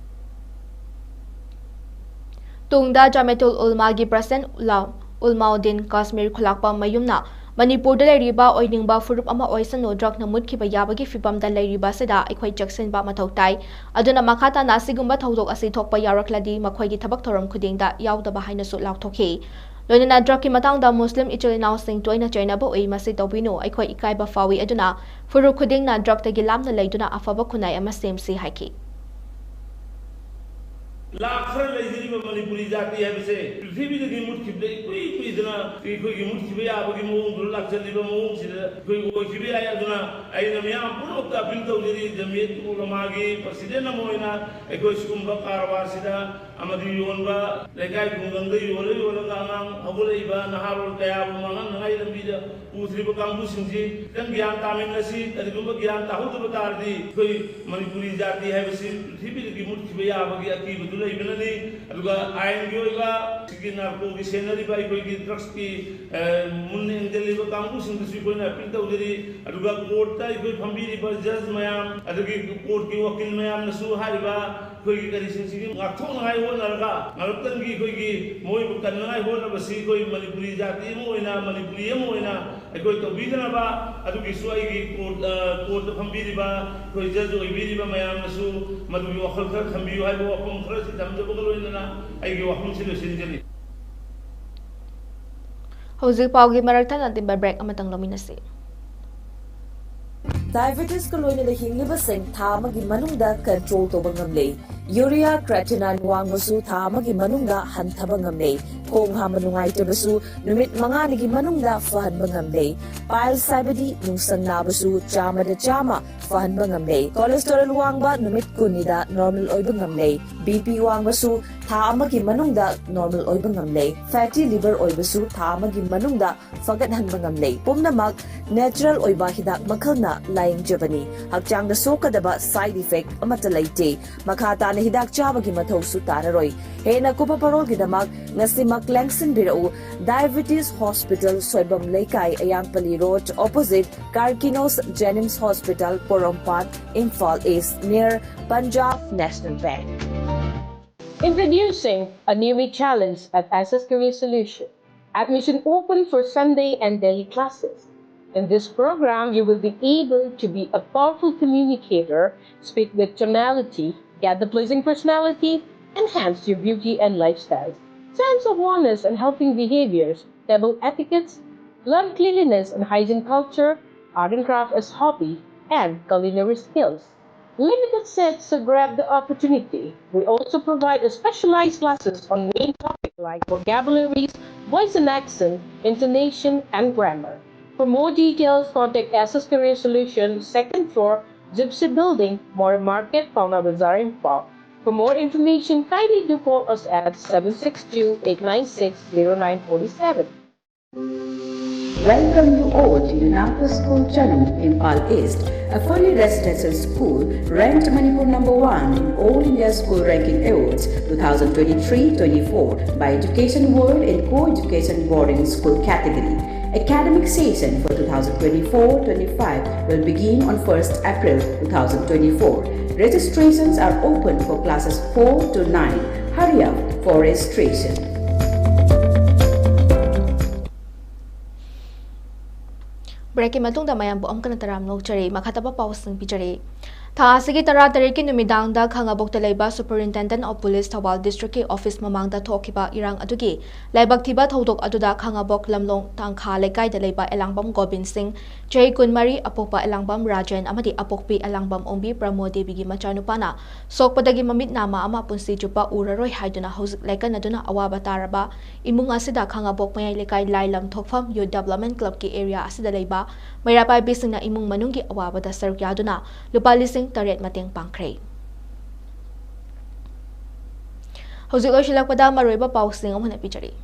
ꯇꯨꯡꯗ ꯖꯃꯦꯇꯨꯜ ꯎꯜꯃꯥꯒꯤ ꯄ꯭ꯔꯁꯤꯗꯦꯟ ꯎꯂꯥ-, ꯎꯜꯃꯥꯎꯗꯤꯟ ꯀꯥꯁꯃꯤꯔ ꯈꯨꯂꯥꯛꯄꯝ ꯃꯌꯨꯝꯅ ꯃꯅꯤꯄꯨꯔꯗ ꯂꯩꯔꯤꯕ ꯑꯣꯏꯅꯤꯡꯕ ꯐꯨꯔꯨꯞ ꯑꯃ ꯑꯣꯏꯁꯅꯨ, ꯗ꯭ꯔꯒꯅ ꯃꯨꯠꯈꯤꯕ ꯌꯥꯕꯒꯤ ꯐꯤꯕꯝꯗ ꯂꯩꯔꯤꯕ ꯑꯁꯤꯗ ꯑꯩꯈꯣꯏ ꯆꯦꯛꯁꯤꯟꯕ ꯃꯊꯧ ꯇꯥꯏ꯫ ꯑꯗꯨꯅ ꯃꯈꯥ ꯇꯥꯅ ꯑꯁꯤꯒꯨꯝꯕ ꯊꯧꯗꯣꯛ ꯑꯁꯤ ꯊꯣꯛꯄ ꯌꯥꯎꯔꯛꯂꯗꯤ ꯃꯈꯣꯏꯒꯤ ꯊꯕꯛ ꯊꯧꯔꯝ ꯈꯨꯗꯤꯡꯗ ꯌꯥꯎꯗꯕ ꯍꯥꯏꯅꯁꯨ ꯂꯥꯎꯊꯣꯛꯈꯤ꯫ ꯂꯣꯏꯅꯅ ꯗ꯭ꯔꯒꯀꯤ ꯃꯇꯥꯡꯗ ꯃꯨꯁꯂꯤꯝ ꯏꯆꯤꯜ ꯏꯅꯥꯎꯁꯤꯡ ꯇꯣꯏꯅ ꯆꯩꯅꯕ ꯎꯏ, ꯃꯁꯤ ꯇꯧꯕꯤꯅꯨ, ꯑꯩꯈꯣꯏ ꯏꯀꯥꯏꯕ ꯐꯥꯎꯏ, ꯑꯗꯨꯅ ꯐꯨꯔꯨꯞ ꯈꯨꯗꯤꯡꯅ ꯗ꯭ꯔꯒꯇꯒꯤ ꯂꯥꯞꯅ ꯂꯩꯗꯨꯅ ꯑꯐꯕ ꯈꯨꯟꯅꯥꯏ ꯑꯃ ꯁꯦꯝꯁꯤ ꯍꯥꯏꯈꯤ꯫ ꯂꯥꯛ ꯈꯔ ꯂꯩꯖꯔꯤꯕ ꯃꯅꯤꯄꯨꯔꯤ ꯖꯥꯇꯤ ꯍꯥꯏꯕꯁꯦ ꯄ꯭ꯔꯤꯊꯤꯕꯤꯗꯒꯤ ꯃꯨꯠꯈꯤꯕꯗ ꯏꯀꯨꯏ ꯀꯨꯏꯗꯅ ꯑꯩꯈꯣꯏꯒꯤ ꯃꯨꯠꯈꯤꯕ ꯌꯥꯕꯒꯤ ꯃꯑꯣꯡꯗꯨꯗ ꯂꯥꯛꯆꯜꯂꯤꯕ ꯃꯑꯣꯡꯁꯤꯗ ꯑꯩꯈꯣꯏ ꯑꯣꯏꯈꯤꯕ ꯌꯥꯏ꯫ ꯑꯗꯨꯅ ꯑꯩꯅ ꯃꯤꯌꯥꯝ ꯄꯨꯝꯅꯃꯛꯇ appeal ꯇꯧꯖꯔꯤ, ꯖꯃꯤꯌꯠ ꯎꯂꯃꯥꯒꯤ president ꯑꯃ ꯑꯣꯏꯅ ꯑꯩꯈꯣꯏ ꯁꯤꯒꯨꯝꯕ ꯀꯔꯕꯥꯔꯁꯤꯗ ꯑꯃꯗꯤ ꯌꯣꯟꯕ, ꯂꯩꯀꯥꯏ ꯈꯨꯡꯒꯪꯗ ꯌꯣꯜꯂ ꯌꯣꯜꯂꯒ ꯑꯉꯥꯡ ꯍꯧꯒꯠꯂꯛꯏꯕ ꯅꯍꯥꯔꯣꯜ ꯀꯌꯥꯕꯨ ꯃꯥꯡꯍꯟꯅꯉꯥꯏ ꯂꯝꯕꯤꯗ ꯄꯨꯗ꯭ꯔꯤꯕ ꯀꯥꯡꯕꯨꯁꯤꯡꯁꯤ ꯈꯤꯇꯪ ꯒ꯭ꯌꯥꯟ ꯇꯥꯃꯤꯟꯅꯁꯤ꯫ ꯀꯔꯤꯒꯨꯝꯕ ꯒ꯭ꯌꯥꯟ ꯇꯥꯍꯧꯗꯕ ꯇꯥꯔꯗꯤ ꯑꯩꯈꯣꯏ ꯃꯅꯤꯄꯨꯔꯤ ꯖꯥꯇꯤ ꯍꯥꯏꯕꯁꯤ ꯄ꯭ꯔꯤꯊꯤꯕꯤꯗꯒꯤ ꯃꯨꯠꯈꯤꯕ ꯌꯥꯕꯒꯤ ꯑꯀꯤꯕꯗꯨ ꯂꯩꯕꯅꯅꯤ꯫ ꯑꯗꯨꯒ ꯑꯥꯏꯟꯒꯤ ꯑꯣꯏꯕ ꯁꯤꯒꯤ ꯅꯥꯔꯀꯣꯒꯤ ꯁꯦꯟꯅꯔꯤꯕ ꯑꯩꯈꯣꯏꯒꯤ ꯗ꯭ꯔꯒꯁꯀꯤ, ꯑ, ꯃꯨꯟꯅ ꯌꯦꯡꯁꯤꯜꯂꯤꯕ ꯀꯥꯡꯕꯨꯁꯤꯡꯗꯁꯨ ꯑꯩꯈꯣꯏꯅ ꯑꯄꯤꯜ ꯇꯧꯖꯔꯤ꯫ ꯑꯗꯨꯒ ꯀꯣꯔꯠꯇ ꯑꯩꯈꯣꯏ ꯐꯝꯕꯤꯔꯤꯕ ꯖꯖ ꯃꯌꯥꯝ, ꯑꯗꯒꯤ ꯀꯣꯔꯠꯀꯤ ꯋꯥꯀꯤꯜ ꯃꯌꯥꯝꯅꯁꯨ ꯍꯥꯏꯔꯤꯕ ꯑꯩꯈꯣꯏꯒꯤ ꯀꯔꯤꯁꯤꯡꯁꯤꯒꯤ ꯉꯥꯛꯊꯣꯛꯅꯉꯥꯏ ꯍꯣꯠꯅꯔꯒ ꯉꯥꯏꯍꯥꯛꯇꯪꯒꯤ ꯑꯩꯈꯣꯏꯒꯤ ꯃꯣꯏꯕꯨ ꯀꯟꯅꯉꯥꯏ ꯍꯣꯠꯅꯕꯁꯤ ꯑꯩꯈꯣꯏ ꯃꯅꯤꯄꯨꯔꯤ ꯖꯥꯇꯤ ꯑꯃ ꯑꯣꯏꯅ, ꯃꯅꯤꯄꯨꯔꯤ ꯑꯃ ꯑꯣꯏꯅ ꯑꯩꯈꯣꯏ ꯇꯧꯕꯤꯗꯅꯕ, ꯑꯗꯨꯒꯤꯁꯨ ꯑꯩꯒꯤ ꯀꯣꯔꯠ, ꯑ, ꯀꯣꯔꯠꯇ ꯐꯝꯕꯤꯔꯤꯕ ꯑꯩꯈꯣꯏ ꯖꯖ ꯑꯣꯏꯕꯤꯔꯤꯕ ꯃꯌꯥꯝꯅꯁꯨ ꯃꯗꯨꯒꯤ ꯋꯥꯈꯜ ꯈꯔ ꯊꯝꯕꯤꯌꯨ ꯍꯥꯏꯕ ꯋꯥꯐꯝ ꯈꯔꯁꯤ ꯊꯝꯖꯕꯒ ꯂꯣꯏꯅꯅ ꯑꯩꯒꯤ ꯋꯥꯐꯝꯁꯤ ꯂꯣꯏꯁꯤꯟꯖꯔꯤ꯫ ꯍꯧꯖꯤꯛ ꯄꯥꯎꯒꯤ ꯃꯔꯛ ꯊꯠꯅ ꯇꯤꯟꯕ break ꯑꯃꯇꯪ ꯂꯧꯃꯤꯟꯅꯁꯤ꯫ Diabetesꯀ ꯂꯣꯏꯅꯅ ꯍꯤꯡꯂꯤꯕꯁꯤꯡ ꯊꯥ ꯑꯃꯒꯤ ꯃꯅꯨꯡꯗ control ꯇꯧꯕ ꯉꯝꯂꯦ꯫ Urea creatinine ꯋꯥꯡꯕꯁꯨ ꯊꯥ ꯑꯃꯒꯤ ꯃꯅꯨꯡꯗ ꯍꯟꯊꯕ ꯉꯝꯂꯦ꯫ ꯈꯣꯡ ꯍꯥꯝꯕ ꯅꯨꯡꯉꯥꯏꯇꯕꯁꯨ ꯅꯨꯃꯤꯠ ꯃꯉꯥꯅꯤꯒꯤ ꯃꯅꯨꯡꯗ ꯐꯍꯟꯕ ꯉꯝꯂꯦ꯫ Piles ꯍꯥꯏꯕꯗꯤ ꯅꯨꯡꯁꯪ ꯅꯥꯕꯁꯨ ꯆꯥꯝꯃꯗ ꯆꯥꯝꯃ ꯐꯍꯟꯕ ꯉꯝꯂꯦ꯫ Cholesterol ꯋꯥꯡꯕ ꯅꯨꯃꯤꯠ ꯀꯨꯟꯅꯤꯗ normal ꯑꯣꯏꯕ ꯉꯝꯂꯦ꯫ BP ꯋꯥꯡꯕꯁꯨ ꯊꯥ ꯑꯃꯒꯤ ꯃꯅꯨꯡꯗ normal ꯑꯣꯏꯕ ꯉꯝꯂꯦ꯫ Fatty liver ꯑꯣꯏꯕꯁꯨ ꯊꯥ ꯑꯃꯒꯤ ꯃꯅꯨꯡꯗ ꯐꯒꯠꯍꯟꯕ ꯉꯝꯂꯦ꯫ ꯄꯨꯝꯅꯃꯛ natural ꯑꯣꯏꯕ ꯍꯤꯗꯥꯛ ꯃꯈꯜꯅ ꯂꯥꯌꯦꯡꯖꯕꯅꯤ꯫ ꯍꯛꯆꯥꯡꯗ ꯁꯣꯛꯀꯗꯕ side effect ꯑꯃꯠꯇ ꯂꯩꯇꯦ꯫ ꯃꯈꯥ ꯇꯥꯅ ꯍꯤꯗꯥꯛ ꯆꯥꯕꯒꯤ ꯃꯊꯧꯁꯨ ꯇꯥꯔꯔꯣꯏ꯫ ꯍꯦꯟꯅ ꯀꯨꯞꯄ ꯄꯥꯔꯣꯜꯒꯤꯗꯃꯛ ꯉꯁꯤꯃꯛ ꯂꯦꯡꯁꯤꯟꯕꯤꯔꯛꯎ꯫ Diabetes Hospital, ꯁꯣꯏꯕꯝ ꯂꯩꯀꯥꯏ, ꯑꯌꯥꯡꯄꯜꯂꯤ Road, opposite Karkinos Jenims Hospital, Porompat, Imphal East, near Punjab National Bank. Introducing a new challenge at S S Career Solution. Admission open for Sunday and daily classes. In this program, you will be able to be a powerful communicator, speak with tonality, get the pleasing personality, enhance your beauty and lifestyle, sense of wellness and helping behaviors, table etiquettes, learn cleanliness and hygiene culture, art and craft as hobby, and culinary skills. Limited seats, so grab the opportunity. We also provide a specialized classes on main topic like vocabularies, voice and accent, intonation, and grammar. For more details, contact S S Career Solutions, second floor, Gypsy Building, More Market, Paona Bazaar, Imphal. For more information, kindly do call us at seven six two, eight nine six, zero nine four seven. Welcome you all to Yunapa School Chanur, Imphal East, a fully residential school ranked Manipur number one in All India School Ranking Awards two thousand twenty-three twenty-four by Education World in co-education boarding school category. Academic session for two thousand twenty-four twenty-five will begin on first April two thousand twenty-four. Registrations are open for classes four to nine. Hurry up for registration. Breakꯀꯤ ꯃꯇꯨꯡꯗ ꯃꯌꯥꯝꯕꯨ ꯑꯃꯨꯛꯀ ꯍꯟꯅ ꯇꯔꯥꯝꯅ ꯑꯣꯛꯆꯔꯤ꯫ ꯃꯈꯥ ꯇꯥꯕ ꯄꯥꯎꯁꯤꯡ ꯄꯤꯖꯔꯤ꯫ ꯊꯥ ꯑꯁꯤꯒꯤ ꯇꯔꯥꯇꯔꯦꯠꯀꯤ ꯅꯨꯃꯤꯗꯥꯡꯗ ꯈꯥꯉꯕꯣꯛꯇ ꯂꯩꯕ Superintendent of Police Thoubal Districtꯀꯤ office ꯃꯃꯥꯡꯗ ꯊꯣꯛꯈꯤꯕ ꯏꯔꯥꯡ ꯑꯗꯨꯒꯤ ꯂꯥꯏꯕꯛ ꯊꯤꯕ ꯊꯧꯗꯣꯛ ꯑꯗꯨꯗ ꯈꯥꯉꯕꯣꯛ ꯂꯝꯂꯣꯡ ꯇꯥꯡꯈꯥ ꯂꯩꯀꯥꯏꯗ ꯂꯩꯕ ꯑꯦꯂꯥꯡꯕꯝ ꯒꯣꯕꯤꯟ ꯁꯤꯡ, ꯆꯍꯤ ꯀꯨꯟꯃꯔꯤ, ꯑꯄꯣꯛꯄ ꯑꯦꯂꯥꯡꯕꯝ ꯔꯥꯖꯦꯟ ꯑꯃꯗꯤ ꯑꯄꯣꯛꯄꯤ ꯑꯦꯂꯥꯡꯕꯝ ꯑꯣꯡꯕꯤ ꯄ꯭ꯔꯃꯣ ꯗꯦꯕꯤꯒꯤ ꯃꯆꯥꯅꯨꯄꯥꯅ ꯁꯣꯛꯄꯗꯒꯤ ꯃꯃꯤꯠ ꯅꯥꯝꯃ ꯑꯃ ꯄꯨꯟꯁꯤ ꯆꯨꯞꯄ ꯎꯔꯔꯣꯏ ꯍꯥꯏꯗꯨꯅ ꯍꯧꯖꯤꯛ ꯂꯥꯏꯀꯠꯅꯗꯨꯅ ꯑꯋꯥꯕ ꯇꯥꯔꯕ ꯏꯃꯨꯡ ꯑꯁꯤꯗ ꯈꯥꯉꯕꯣꯛ ꯃꯌꯥꯏ ꯂꯩꯀꯥꯏ ꯂꯥꯏꯂꯝ ꯊꯣꯛꯐꯝ Youth Development Clubꯀꯤ area ꯑꯁꯤꯗ ꯂꯩꯕ ꯃꯩꯔꯥ ꯄꯥꯏꯕꯤꯁꯤꯡꯅ ꯏꯃꯨꯡ ꯃꯅꯨꯡꯒꯤ ꯑꯋꯥꯕꯗ ꯁꯔꯨꯛ ꯌꯥꯗꯨꯅ ꯂꯨꯄꯥ ꯂꯤꯁꯤꯡ ꯇꯔꯦꯠ ꯃꯇꯦꯡ ꯄꯥꯡꯈ꯭ꯔꯦ꯫ ꯍꯧꯖꯤꯛ ꯂꯣꯏꯁꯤꯜꯂꯛꯄꯗ ꯃꯔꯨꯑꯣꯏꯕ ꯄꯥꯎꯁꯤꯡ ꯑꯃꯨꯛ ꯍꯟꯅ ꯄꯤꯖꯔꯤ꯫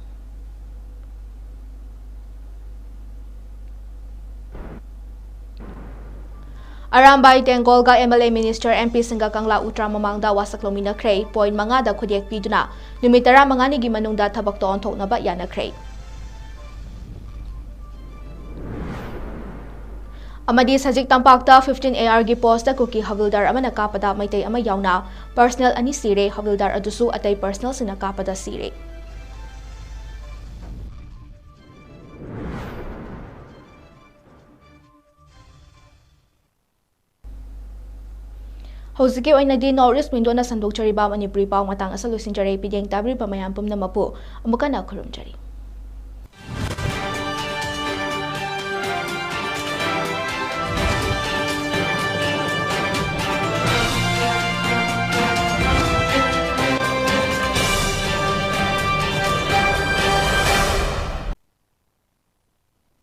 ꯑꯔꯥꯝꯕꯥꯏ ꯇꯦꯡꯒꯣꯜꯒ MLA, minister, MPꯁꯤꯡꯒ ꯀꯪꯂꯥ ꯎꯇ꯭ꯔꯥ ꯃꯃꯥꯡꯗ ꯋꯥꯁꯛ ꯂꯧꯃꯤꯟꯅꯈ꯭ꯔꯦ꯫ Point ꯃꯉꯥꯗ ꯈꯨꯗꯦꯛ ꯄꯤꯗꯨꯅ ꯅꯨꯃꯤꯠ ꯇꯔꯥꯃꯉꯥꯅꯤꯒꯤ ꯃꯅꯨꯡꯗ ꯊꯕꯛꯇ ꯑꯣꯟꯊꯣꯛꯅꯕ ꯌꯥꯅꯈ꯭ꯔꯦ꯫ ꯑꯃꯗꯤ ꯁꯖꯤꯛ ꯇꯝꯄꯥꯛꯇ fifteen ARꯒꯤ postꯇ ꯀꯨꯀꯤ ꯍꯕꯤꯜꯗꯥꯔ ꯑꯃꯅ ꯀꯥꯞꯄꯗ ꯃꯩꯇꯩ ꯑꯃ ꯌꯥꯎꯅ personnel ꯑꯅꯤ ꯁꯤꯔꯦ꯫ ꯍꯕꯤꯜꯗꯥꯔ ꯑꯗꯨꯁꯨ ꯑꯇꯩ personnelꯁꯤꯡꯅ ꯀꯥꯞꯄꯗ ꯁꯤꯔꯦ꯫ ꯍꯧꯖꯤꯛꯀꯤ ꯑꯣꯏꯅꯗꯤ North East Windowꯅ ꯁꯟꯗꯣꯛꯆꯔꯤꯕ ꯃꯅꯤꯄꯨꯔꯤ ꯄꯥꯎ ꯃꯇꯥꯡ ꯑꯁꯤ ꯂꯣꯏꯁꯤꯟꯖꯔꯦ꯫ ꯄꯤꯗꯦꯡ ꯇꯥꯕꯤꯔꯤꯕ ꯃꯌꯥꯝ ꯄꯨꯝꯅꯃꯛꯄꯨ ꯑꯃꯨꯛ ꯍꯟꯅ ꯈꯨꯔꯨꯝꯖꯔꯤ꯫